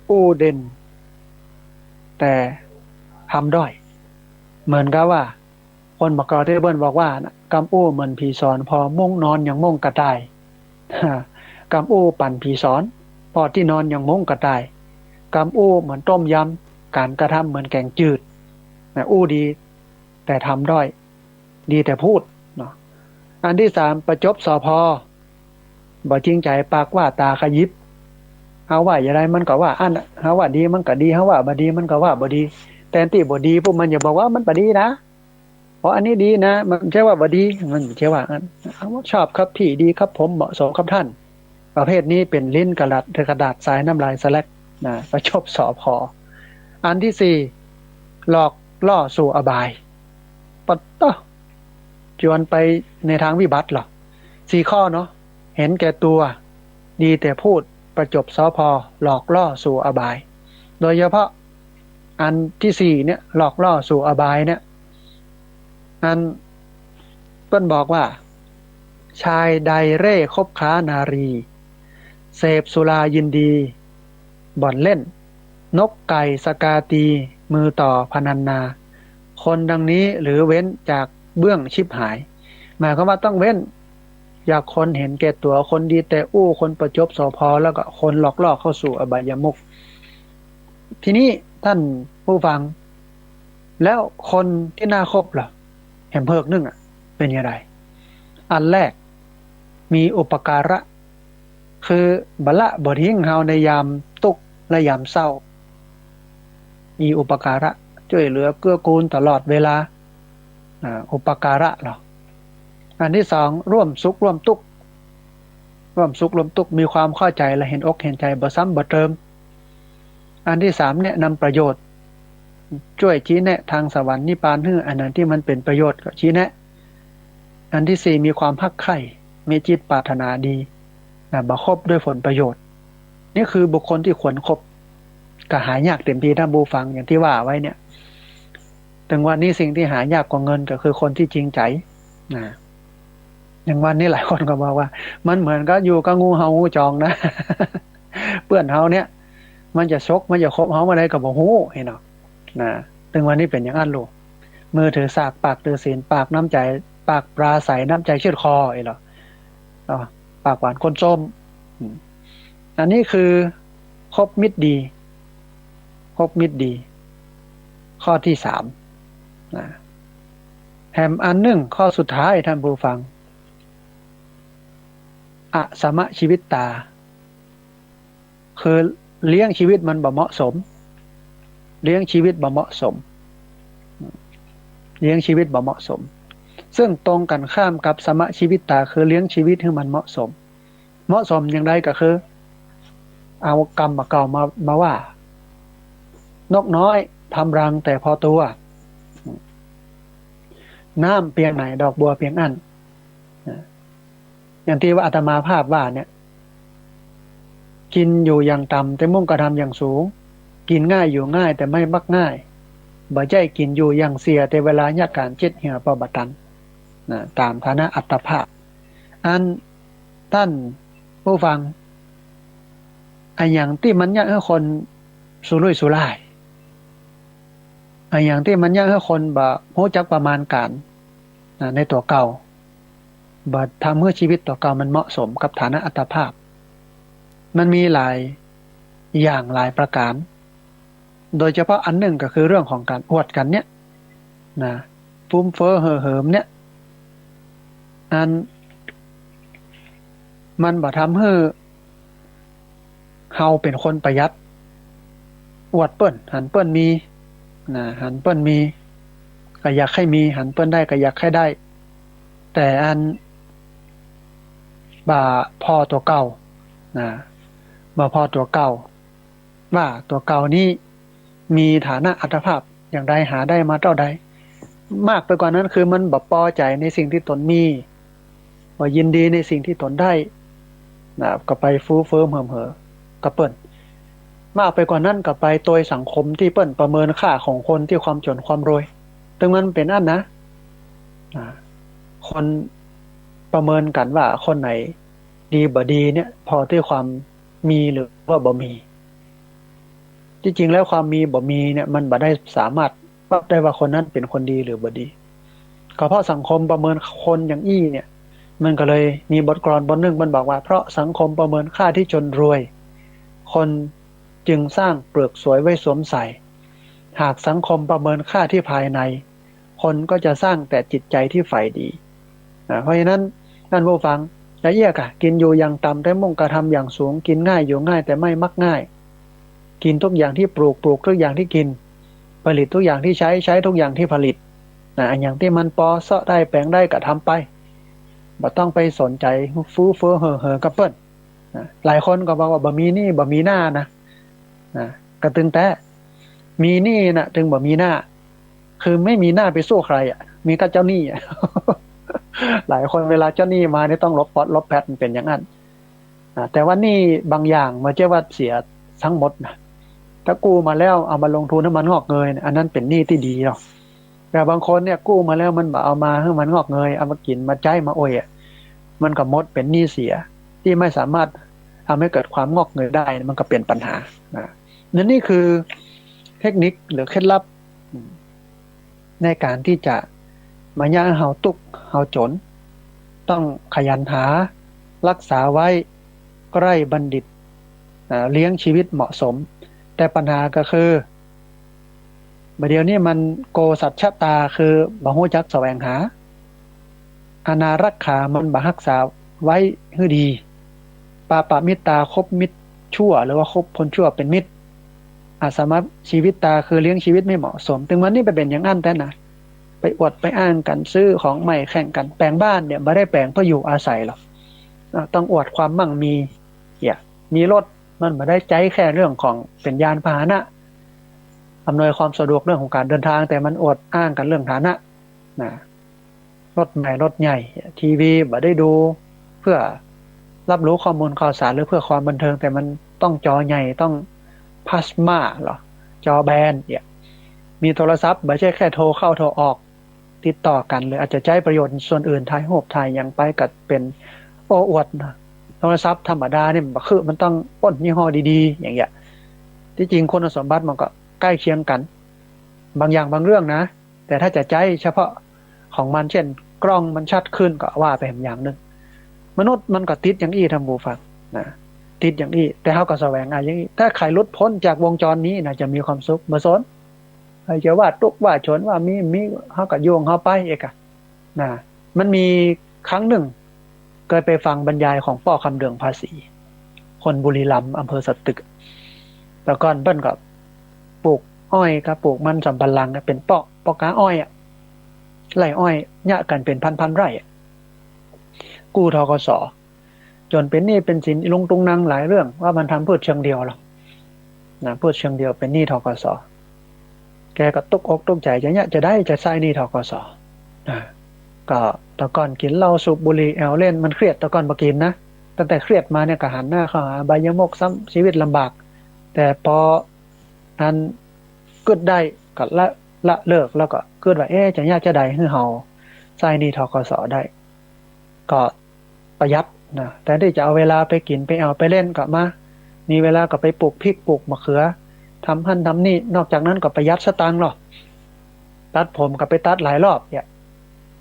อู้เด่น แต่ทำด้อย เหมือนกับว่า คนบ่าเก่าตี้เปิ้นบอกว่านะ กำอู้เหมือนผีสอน ผ่อมุ้งนอนอย่างมุ้งกระต่าย กำอู้ปั่นผีสอน ผ่อตี้นอนอย่างมุ้งกระต่าย กำอู้เหมือนต้มยำ ก๋านกระทำเหมือนแก๋งจืดนะ อู้ดี แต่ทำด้อย ดีแต่พูดเนาะ อันตี้สาม ประจบ สภ. บ่จริงใจ๋ ปากว่าต๋าขยิบ เฮาว่าอย่างใดมันก็ว่าอั้นน่ะ เฮาว่าดีมันก็ดี เฮาว่าบ่ดีมันก็ว่าบ่ดี แตนตี้บ่ดีปุ๊บมันจะบอกว่ามันบ่ดีนะ เพราะอันนี้ดีนะ มันบ่ใจ้ว่าบ่ดี มันบ่ใจ้ว่าอั้น เฮาว่าชอบครับพี่ ดีครับผม เหมาะสมครับท่าน ประเภทนี้เป๋นลิ้นกระดาษ กระดาษทรายน้ำลายสแลกนะ ประจบ สภ. อันตี้สี่ หลอกล่อสู่อบาย ปะต๊ะ จวนไปในตางวิบัติเหรอ สี่ข้อเนาะ เห็นแก่ตั๋ว ดีแต่พูด ประจบ สภ. หลอกล่อสู่อบาย โดยเฉพาะอันตี้สี่เนี่ย หลอกล่อสู่อบายเนี่ย อันเปิ้นบอกว่า ชายใดเร่คบค้านารี เสพสุรายินดี บ่อนเล่น นกไก่สกาตี มือต่อพนันนา คนดังนี้หรือเว้นจากเบื้องฉิบหาย หมายความว่าต้องเว้นจากคนเห็นแก่ตั๋ว คนดีแต่อู้ คนประจบ สภ. แล้วก็คนหลอกล่อเข้าสู่อบายมุข ทีนี้ท่านผู้ฟัง แล้วคนตี้น่าคบล่ะ แหมเผิกนึ่งอะ เป๋นอย่างใด อันแรก มีอุปการะ คือบ่ละบ่ทิ้งเฮาในยามตุ๊กข์และยามเศร้า มีอุปการะ จ้วยเหลือเกื้อกูลตลอดเวลา อ่า อุปการะเหรอ อันตี้สอง ร่วมสุขร่วมตุ๊กข์ ร่วมสุขร่วมตุ๊กข์ มีความเข้าใจ๋และเห็นอกเห็นใจ๋ บ่ซ้ำบ่เติม อันตี้สาม แนะนำประโยชน์ จ้วยชี้แนะตางสวรรค์นิพพานหื้อ อันไหนตี้มันเป๋นประโยชน์ก็ชี้แนะ อันตี้สี่ มีความฮักใคร่ มีจิตปรารถนาดีนะ บ่คบด้วยผลประโยชน์ นี่คือบุคคลตี้ควรคบ ก็หายากเต็มทีท่านผู้ฟัง อย่างตี้ว่าไว้เนี่ย เถิงวันนี้สิ่งตี้หายากกว่าเงินก็คือคนตี้จริงใจ๋นะ อย่างวันนี้หลายคนก็บอกว่า มันเหมือนกับอยู่กับงูเห่างูจงนะ เปื้อนเฮาเนี่ย มันจะฉก มันจะคบเฮาเมื่อใดก็บ่ฮู้ หันก่อ นะ เถิงวันนี้เป๋นอย่างอั้นลูก มือถือสาก ปากถือศีล ปากน้ำใจ๋ ปากปราศรัย น้ำใจ๋เชือดคอ หันก่อ เนาะ ปากหวานก้นส้ม อืม อันนี้คือคบมิตรดี คบมิตรดี ข้อตี้สาม นะ แหมอันนึ่ง ข้อสุดท้ายท่านผู้ฟัง อสมชีวิตตา คือเลี้ยงชีวิตมันบ่เหมาะสม เลี้ยงชีวิตบ่เหมาะสม เลี้ยงชีวิตบ่เหมาะสม ซึ่งตรงกันข้ามกับสมชีวิตตา คือเลี้ยงชีวิตหื้อมันเหมาะสม เหมาะสมอย่างใดก็คือ เอากำบ่าเก่ามา มาว่า นกน้อยทำรังแต่พอตัว น้ำเปียงไหนดอกบัวเปียงอั้น อย่างตี้ว่าอาตมาภาพว่าเนี่ย กิ๋นอยู่อย่างต่ำแต่มุ่งกระทำอย่างสูง กิ๋นง่ายอยู่ง่ายแต่ไม่มักง่าย บ่ใจ้กิ๋นอยู่อย่างเสียแต่เวลาเยียะก๋านเจ็ดเหี่ยวปอบ่ตัน นะ ต๋ามฐานะอัตภาพ อันต้านผู้ฟัง อะหยังตี้มันเยียะหื้อคนสุรุ่ยสุร่าย อะหยังตี้มันเยียะหื้อคนบ่ฮู้จักประมาณก๋าน นะ ในตั๋วเก่า บ่ทำหื้อชีวิตตั๋วเก่ามันเหมาะสมกับฐานะอัตภาพ มันมีหลายอย่างหลายประก๋าน โดยเฉพาะอันนึ่งก็คือเรื่องของก๋านอวดกั๋นเนี่ย นะ ฟุ่มเฟ้อเห่อเหิมเนี่ย อันมันบ่ทำหื้อ เฮาเป๋นคนประหยัด อวดเปิ้น หันเปิ้นมี นะ หันเปิ้นมี ก็อยากหื้อมี หันเปิ้นได้ก็อยากหื้อได้ แต่อันบ่ผ่อตั๋วเก่า นะ บ่ผ่อตั๋วเก่า ว่าตั๋วเก่านี้มีฐานะอัตภาพอย่างใด หาได้มาเต้าใด มากไปกว่านั้นคือมันบ่ปอใจ๋ในสิ่งตี้ตนมี บ่ยินดีในสิ่งตี้ตนได้ นะ ก็ไปฟู่เฟ้อเหิมเหิมกับเปิ้น มากไปกว่านั้นก็ไปตวยสังคมตี้เปิ้นประเมินค่าของคนตี้ความจ๋นความรวย ตึงมันเป๋นอั้นนะ อ่า คนประเมินกั๋นว่าคนไหนดีบ่ดีเนี่ย ผ่อตี้ความมีหรือว่าบ่มี ตี้จริงแล้วความมีบ่มีเนี่ย มันบ่ได้สามารถวัดได้ว่าคนนั้นเป๋นคนดีหรือบ่ดี ก็เพราะสังคมประเมินคนอย่างอี้เนี่ย มันก็เลยมีบทกลอนบทนึ่งมันบอกว่า เพราะสังคมประเมินค่าที่จนรวย คนจึงสร้างเปลือกสวยไว้สวมใส่ หากสังคมประเมินค่าที่ภายใน คนก็จะสร้างแต่จิตใจที่ใฝ่ดี นะ เพราะฉะนั้นต้านผู้ฟัง ละเอียดอะ กิ๋นอยู่อย่างต่ำแต่มุ่งกระทำอย่างสูง กิ๋นง่ายอยู่ง่ายแต่ไม่มักง่าย กิ๋นทุกอย่างที่ปลูก ปลูกทุกอย่างที่กิ๋น ผลิตทุกอย่างที่ใช้ ใช้ทุกอย่างที่ผลิต นะ อันอย่างตี้มันปอเซาะได้แป๋งได้ก็ทำไป บ่ต้องไปสนใจ๋ฟู่เฟ้อเห่อเหิมกับเปิ้น นะ หลายคนก็บอกว่าบ่มีหนี้บ่มีหน้านะ นะ ก็ตึงแต๊ มีหนี้น่ะ ตึงบ่มีหน้า คือไม่มีหน้าไปสู้ใครอะ มีแต่เจ้าหนี้อะ หลายคนเวลาเจ้าหนี้มาเนี่ยต้องหลบป๊อดหลบแป๊ด มันเป๋นอย่างนั้น อ่า แต่ว่าหนี้บางอย่างบ่ใจ้ว่าเสียทั้งหมดนะ ถ้ากู้มาแล้วเอามาลงทุนหื้อมันงอกเงยเนี่ย อันนั้นเป๋นหนี้ตี้ดีเนาะ แต่บางคนเนี่ยกู้มาแล้วมันบ่เอามาหื้อมันงอกเงย เอามากิ๋นมาใจ๊มาอวยอะ มันก็หมดเป๋นหนี้เสีย ตี้ไม่สามารถทำให้เกิดความงอกเงยได้ มันก็เป๋นปัญหา นะ นั่นนี่คือเทคนิคหรือเคล็ดลับ ในก๋านตี้จะบ่เยียะหื้อเฮาตุ๊กข์เฮาจ๋น ต้องขยันหา รักษาไว้ ใคร่บัณฑิต อ่า เลี้ยงชีวิตเหมาะสม แต่ปัญหาก็คือ บ่าเดี่ยวนี้มันโกสัจฉตา คือบ่ฮู้จักแสวงหา อนารักขา มันบ่ฮักษาไว้หื้อดี ปาปะมิตตา คบมิตรชั่ว หรือว่าคบคนชั่วเป๋นมิตร อาสมะชีวิตตา คือเลี้ยงชีวิตไม่เหมาะสม ตึงวันนี้ไปเป๋นอย่างอั้นแต๊นะ ไปอวดไปอ้างกั๋น ซื้อของใหม่แข่งกั๋น แป๋งบ้านเนี่ยบ่ได้แป๋งเพื่ออยู่อาศัยหรอก อ่ะ ต้องอวดความมั่งมี เนี่ย มีรถ มันบ่ได้ใจ๊แค่เรื่องของเป๋นยานพาหนะ อำนวยความสะดวกเรื่องของก๋านเดินทาง แต่มันอวดอ้างกั๋นเรื่องฐานะ นะ รถใหม่รถใหญ่ ทีวีบ่ได้ดูเพื่อรับรู้ข้อมูลข่าวสารหรือเพื่อความบันเทิง แต่มันต้องจอใหญ่ ต้องพลาสมาเหรอ จอแบนเนี่ย มีโทรศัพท์ บ่ใจ้แค่โทรเข้าโทรออก ติดต่อกั๋น หรืออาจจะใจ๊ประโยชน์ส่วนอื่น ถ่ายรูปถ่ายหยังไปก็เป๋นโอ้อวดนะ โทรศัพท์ธรรมดาเนี่ยมันบ่คือ มันต้องป้นยี่ห้อดีๆ อย่างเงี้ย ตี้จริงคุณสมบัติมันก็ใก้เคียงกั๋น บางอย่างบางเรื่องนะ แต่ถ้าจะใจ๊เฉพาะของมัน เช่น กล้องมันชัดขึ้นก็ว่าไปอย่างนึ่ง มนุษย์มันก็ติดอย่างอี้ ต้านผู้ฟังนะ ติดอย่างอี้ แต่เฮาก็แสวงหาอย่างอี้ ถ้าใผหลุดป๊นจากวงจรนี้นะ จะมีความสุข บ่สน ใผจะว่าตุ๊กข์ว่าจ๋นว่ามี มี เฮาก็อยู่ของเฮาไปเอกอะ นะ มันมีครั้งนึ่ง เกยไปฟังบรรยายของป้อคำเดืองภาษี คนบุรีรัมย์ อำเภอสตึก แต่ก่อนเปิ้นก็ปลูกอ้อยกับปลูกมันสำปะหลัง เป๋นป้อ ป้อก๊าอ้อยอะ ไร่อ้อยเยียะกั๋นเป๋นพันๆ ไร่อะ กู้ ธ.ก.ส. จ๋นเป๋นหนี้เป๋นสินอีลุงตุงนางหลายเรื่อง ว่ามันทำพืชเชิงเดียวหรอกนะ พืชเชิงเดียวเป๋นหนี้ ธ.ก.ส. แกก็ตกอกตกใจ๋ จะเยียะจะใดจะใซ้หนี้ ธ.ก.ส. นะ ก็แต่ก่อนกิ๋นเหล้าสูบบุหรี่แอ่วเล่น มันเครียด แต่ก่อนบ่กิ๋นนะ ตั้งแต่เครียดมาเนี่ยก็หันหน้าเข้าหาอบายมุขซ้ำ ชีวิตลำบาก แต่ปออันกึ๊ดได้ก็ละ ละเลิก แล้วก็กึ๊ดว่า เอ๊ะ จะเยียะจะใดหื้อเฮาใซ้หนี้ ธ.ก.ส. ได้ ก็ประหยัดนะ แทนตี้จะเอาเวลาไปกิ๋น ไปแอ่ว ไปเล่น ก็มา มีเวลาก็ไปปลูกพริก ปลูกมะเขือ ทำหั้นทำนี่ นอกจากนั้นก็ประหยัดสตางค์หรอ ตัดผมก็ไปตัดหลายรอบเนี่ย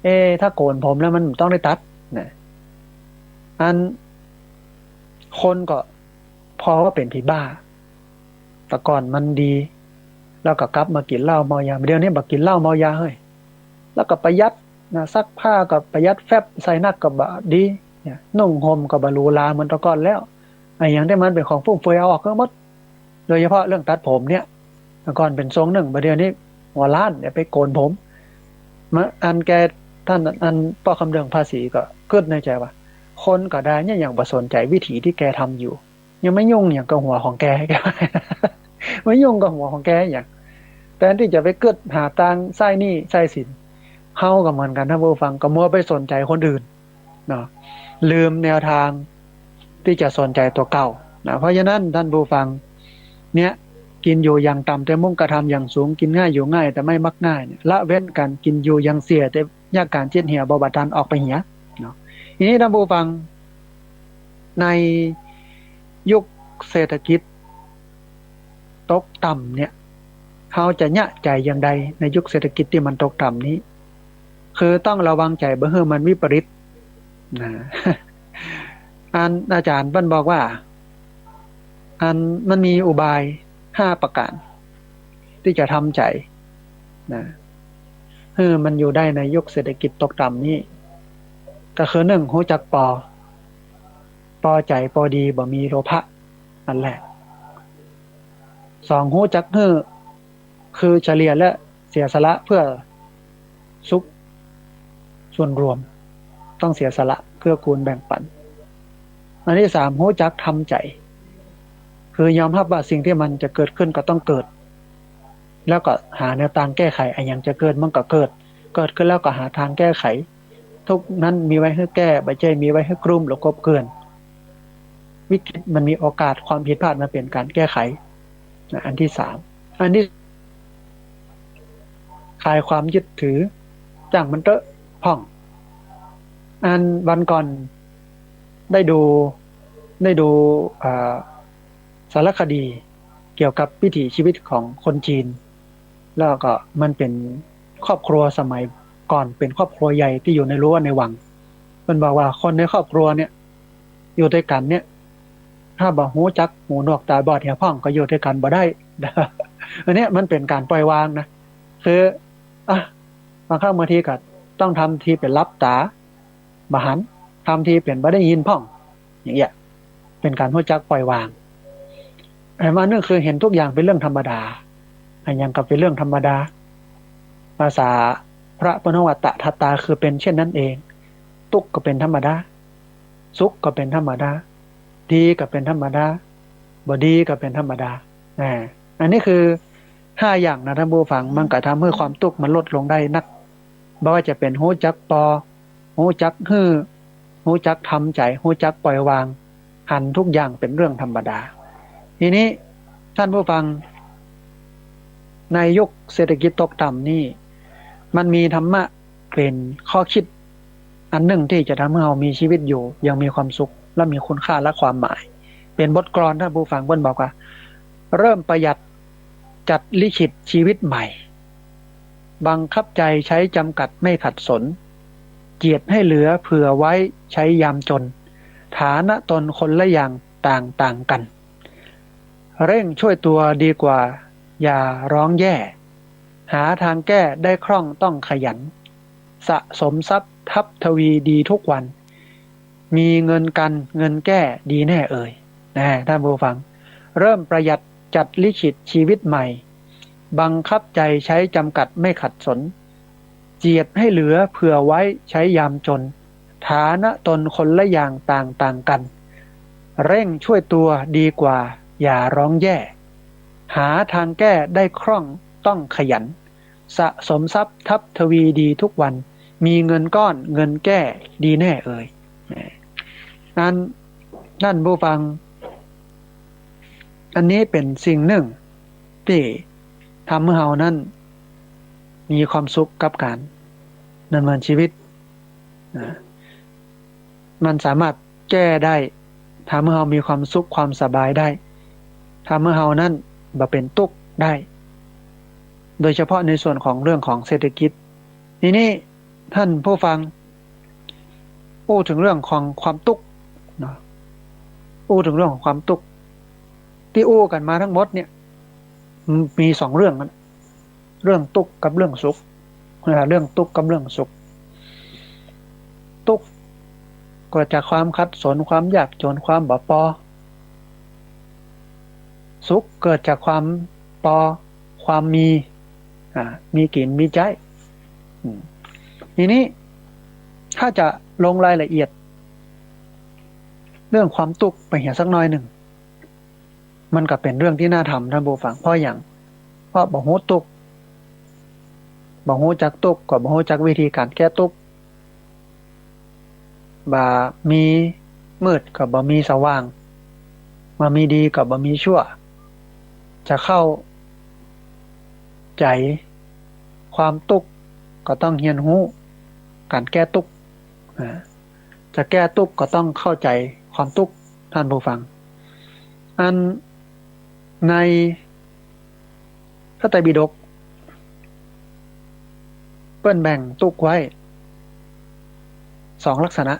เอ๊ะ ถ้าโก๋นผมแล้วมันต้องได้ตัดนะ อันคนก็ปอว่าเป๋นผีบ้า แต่ก่อนมันดี แล้วก็กลับมากิ๋นเหล้าเมายา เดี๋ยวนี้บ่กิ๋นเหล้าเมายาเฮ้ย แล้วก็ประหยัดนะ ซักผ้าก็ประหยัดแฟบ ใส่นักก็บ่ดีเนี่ย นุ่งห่มก็บ่หรูหราเหมือนแต่ก่อนแล้ว ไอ้หยังตี้มันเป๋นของฟุ่มเฟือยเอาออกหื้อหมด โดยเฉพาะเรื่องตัดผมเนี่ย แต่ก่อนเป๋นทรงนึ่ง บ่าเดี่ยวนี้หัวล้านเนี่ยไปโกนผม มาอันแก ต้านอันป้อคำเดิงภาษีก็กึ๊ดในใจ๋ว่า คนก็ได้เนี่ยยังบ่สนใจ๋วิถีตี้แกทำอยู่ ยังมายุ่งหยังกับหัวของแก แกว่า มายุ่งกับหัวของแกหยัง แทนตี้จะไปกึ๊ดหาตางใซ้หนี้ใซ้สิน เฮาก็เหมือนกั๋น ต้านผู้ฟัง ก็มัวไปสนใจ๋คนอื่นเนาะ ลืมแนวตางตี้จะสนใจ๋ตั๋วเก่านะ เพราะฉะนั้นต้านผู้ฟัง เนี่ย กิ๋นอยู่อย่างต่ำแต่มุ่งกระทำอย่างสูง กิ๋นง่ายอยู่ง่ายแต่ไม่มักง่ายเนี่ย ละเว้นก๋านกิ๋นอยู่อย่างเสี้ยแต่เยียะก๋านเจียดเหียบ่บาดาลออกไปเหียเนาะ ทีนี้ต้านผู้ฟัง ในยุคเศรษฐกิจตกต่ำเนี่ย เฮาจะเยียะใจ๋อย่างใดในยุคเศรษฐกิจตี้มันตกต่ำนี้ คือต้องระวังใจ๋บ่หื้อมันวิปริตนะ อันอาจ๋ารย์เปิ้นบอกว่า อันมันมีอุบายห้าประก๋านตี้จะทำใจ๋นะ หื้อมันอยู่ได้ในยุคเศรษฐกิจตกต่ำนี้ ก็คือ นึ่ง ฮู้จักปอ ปอใจ๋ปอดี บ่มีโลภะ อันแรก สอง ฮู้จักหื้อ คือเฉลี่ยและเสียสละเพื่อสุขส่วนรวม ต้องเสียสละเกื้อกูลแบ่งปัน อันตี้สาม ฮู้จักทำใจ๋ คือยอมฮับว่าสิ่งตี้มันจะเกิดขึ้นก็ต้องเกิด แล้วก็หาแนวตางแก้ไข อะหยังจะเกิดมันก็เกิด เกิดขึ้นแล้วก็หาตางแก้ไข ทุกข์นั้นมีไว้หื้อแก้ บ่ใจ้มีไว้หื้อกลุ้มหรือกบเกลื่อน วิกฤตมันมีโอกาส ความผิดพลาดมันเป๋นก๋านแก้ไขนะ อันตี้สาม อันตี้ คลายความยึดถือ จ้างมันเต๊อะพ่อง อันวันก่อนได้ดู ได้ดู อ่า สารคดีเกี่ยวกับวิถีชีวิตของคนจีน แล้วก็มันเป๋นครอบครัวสมัยก่อน เป๋นครอบครัวใหญ่ตี้อยู่ในรั้วในวัง เปิ้นบอกว่าคนในครอบครัวเนี่ย อยู่ตวยกั๋นเนี่ย ถ้าบ่ฮู้จักหูหนวกตาบอดเหียพ่องก็อยู่ตวยกั๋นบ่ได้ อันเนี้ยมันเป๋นก๋านปล่อยวางนะ คือ อ่ะ บางครั้งบางทีก็ต้องทำทีเป๋นหลับต๋า บ่หัน ทำทีเป๋นบ่ได้ยินพ่อง อย่างเงี้ย เป๋นก๋านฮู้จักปล่อยวาง อันว่านึ่งคือเห็นทุกอย่างเป๋นเรื่องธรรมดา อะหยังก็เป๋นเรื่องธรรมดา ภาษาพระเปิ้นฮ้องว่า ตถาตา คือเป๋นเช่นนั้นเอง ตุ๊กข์ก็เป๋นธรรมดา สุขก็เป๋นธรรมดา ดีก็เป๋นธรรมดา บ่ดีก็เป๋นธรรมดา อ่า อันนี้คือห้าอย่างนะท่านผู้ฟัง มันก็ทำหื้อความตุ๊กข์มันลดลงได้นัก บ่ว่าจะเป๋นฮู้จักปอ ฮู้จักหื้อ ฮู้จักทำใจ๋ ฮู้จักปล่อยวาง หันทุกอย่างเป๋นเรื่องธรรมดา ทีนี้ท่านผู้ฟัง ในยุคเศรษฐกิจตกต่ำนี่ มันมีธรรมะเป๋นข้อคิดอันนึ่งตี้จะทำหื้อเฮามีชีวิตอยู่อย่างมีความสุขและมีคุณค่าและความหมาย เป๋นบทกลอน ท่านผู้ฟัง เปิ้นบอกว่า เริ่มประหยัดจัดลิขิตชีวิตใหม่ บังคับใจใช้จำกัดไม่ขัดสน เจียดให้เหลือเผื่อไว้ใช้ยามจน ฐานะตนคนละอย่างต่างต่างกัน เร่งช่วยตัวดีกว่าอย่าร้องแย่ หาทางแก้ได้คล่องต้องขยัน สะสมทรัพย์ทับทวีดีทุกวัน มีเงินกันเงินแก้ดีแน่เอ่ย นะ ท่านผู้ฟัง เริ่มประหยัดจัดลิขิตชีวิตใหม่ บังคับใจใช้จำกัดไม่ขัดสน เจียดให้เหลือเผื่อไว้ใช้ยามจน ฐานะตนคนละอย่างต่างต่างกัน เร่งช่วยตัวดีกว่าอย่าร้องแย่ หาทางแก้ได้คล่องต้องขยัน สะสมทรัพย์ทับทวีดีทุกวัน มีเงินก้อนเงินแก้ดีแน่เอ่ย นั้นท่านผู้ฟัง อันนี้เป๋นสิ่งนึ่งตี้ทำหื้อเฮานั้นมีความสุขกับก๋านดำเนินชีวิต นะ มันสามารถแก้ได้ ทำหื้อเฮามีความสุขความสบายได้ ทำหื้อเฮานั้นบ่เป๋นตุ๊กข์ได้ โดยเฉพาะในส่วนของเรื่องของเศรษฐกิจ ทีนี้ท่านผู้ฟัง อู้เถิงเรื่องของความตุ๊กข์เนาะ อู้เถิงเรื่องของความตุ๊กข์ ตี้อู้กั๋นมาทั้งหมดเนี่ย มีสองเรื่องนะ เรื่องตุ๊กข์กับเรื่องสุข อ่า เรื่องตุ๊กข์กับเรื่องสุข ตุ๊กข์เกิดจากความขัดสน ความยากจน ความบ่ปอ สุขเกิดจากความปอ ความมี อ่า มีกิ๋นมีใจ๊ อืม ทีนี้ถ้าจะลงรายละเอียด เรื่องความตุ๊กข์ไปเหียสักหน้อยนึ่ง มันก็เป๋นเรื่องตี้น่าทำท่านผู้ฟัง เพราะหยัง เพราะบ่ฮู้ตุ๊กข์ บ่ฮู้จักตุ๊กข์ ก็บ่ฮู้จักวิธีก๋านแก้ตุ๊กข์ บ่มีมืดก็บ่มีสว่าง บ่มีดีก็บ่มีชั่ว จะเข้าใจ๋ความตุ๊กข์ก็ต้องเฮียนฮู้ก๋านแก้ตุ๊กข์ อ่า จะแก้ตุ๊กข์ก็ต้องเข้าใจ๋ความตุ๊กข์ ท่านผู้ฟัง อันในพระไตรปิฎก เปิ้นแบ่งตุ๊กข์ไว้สองลักษณะ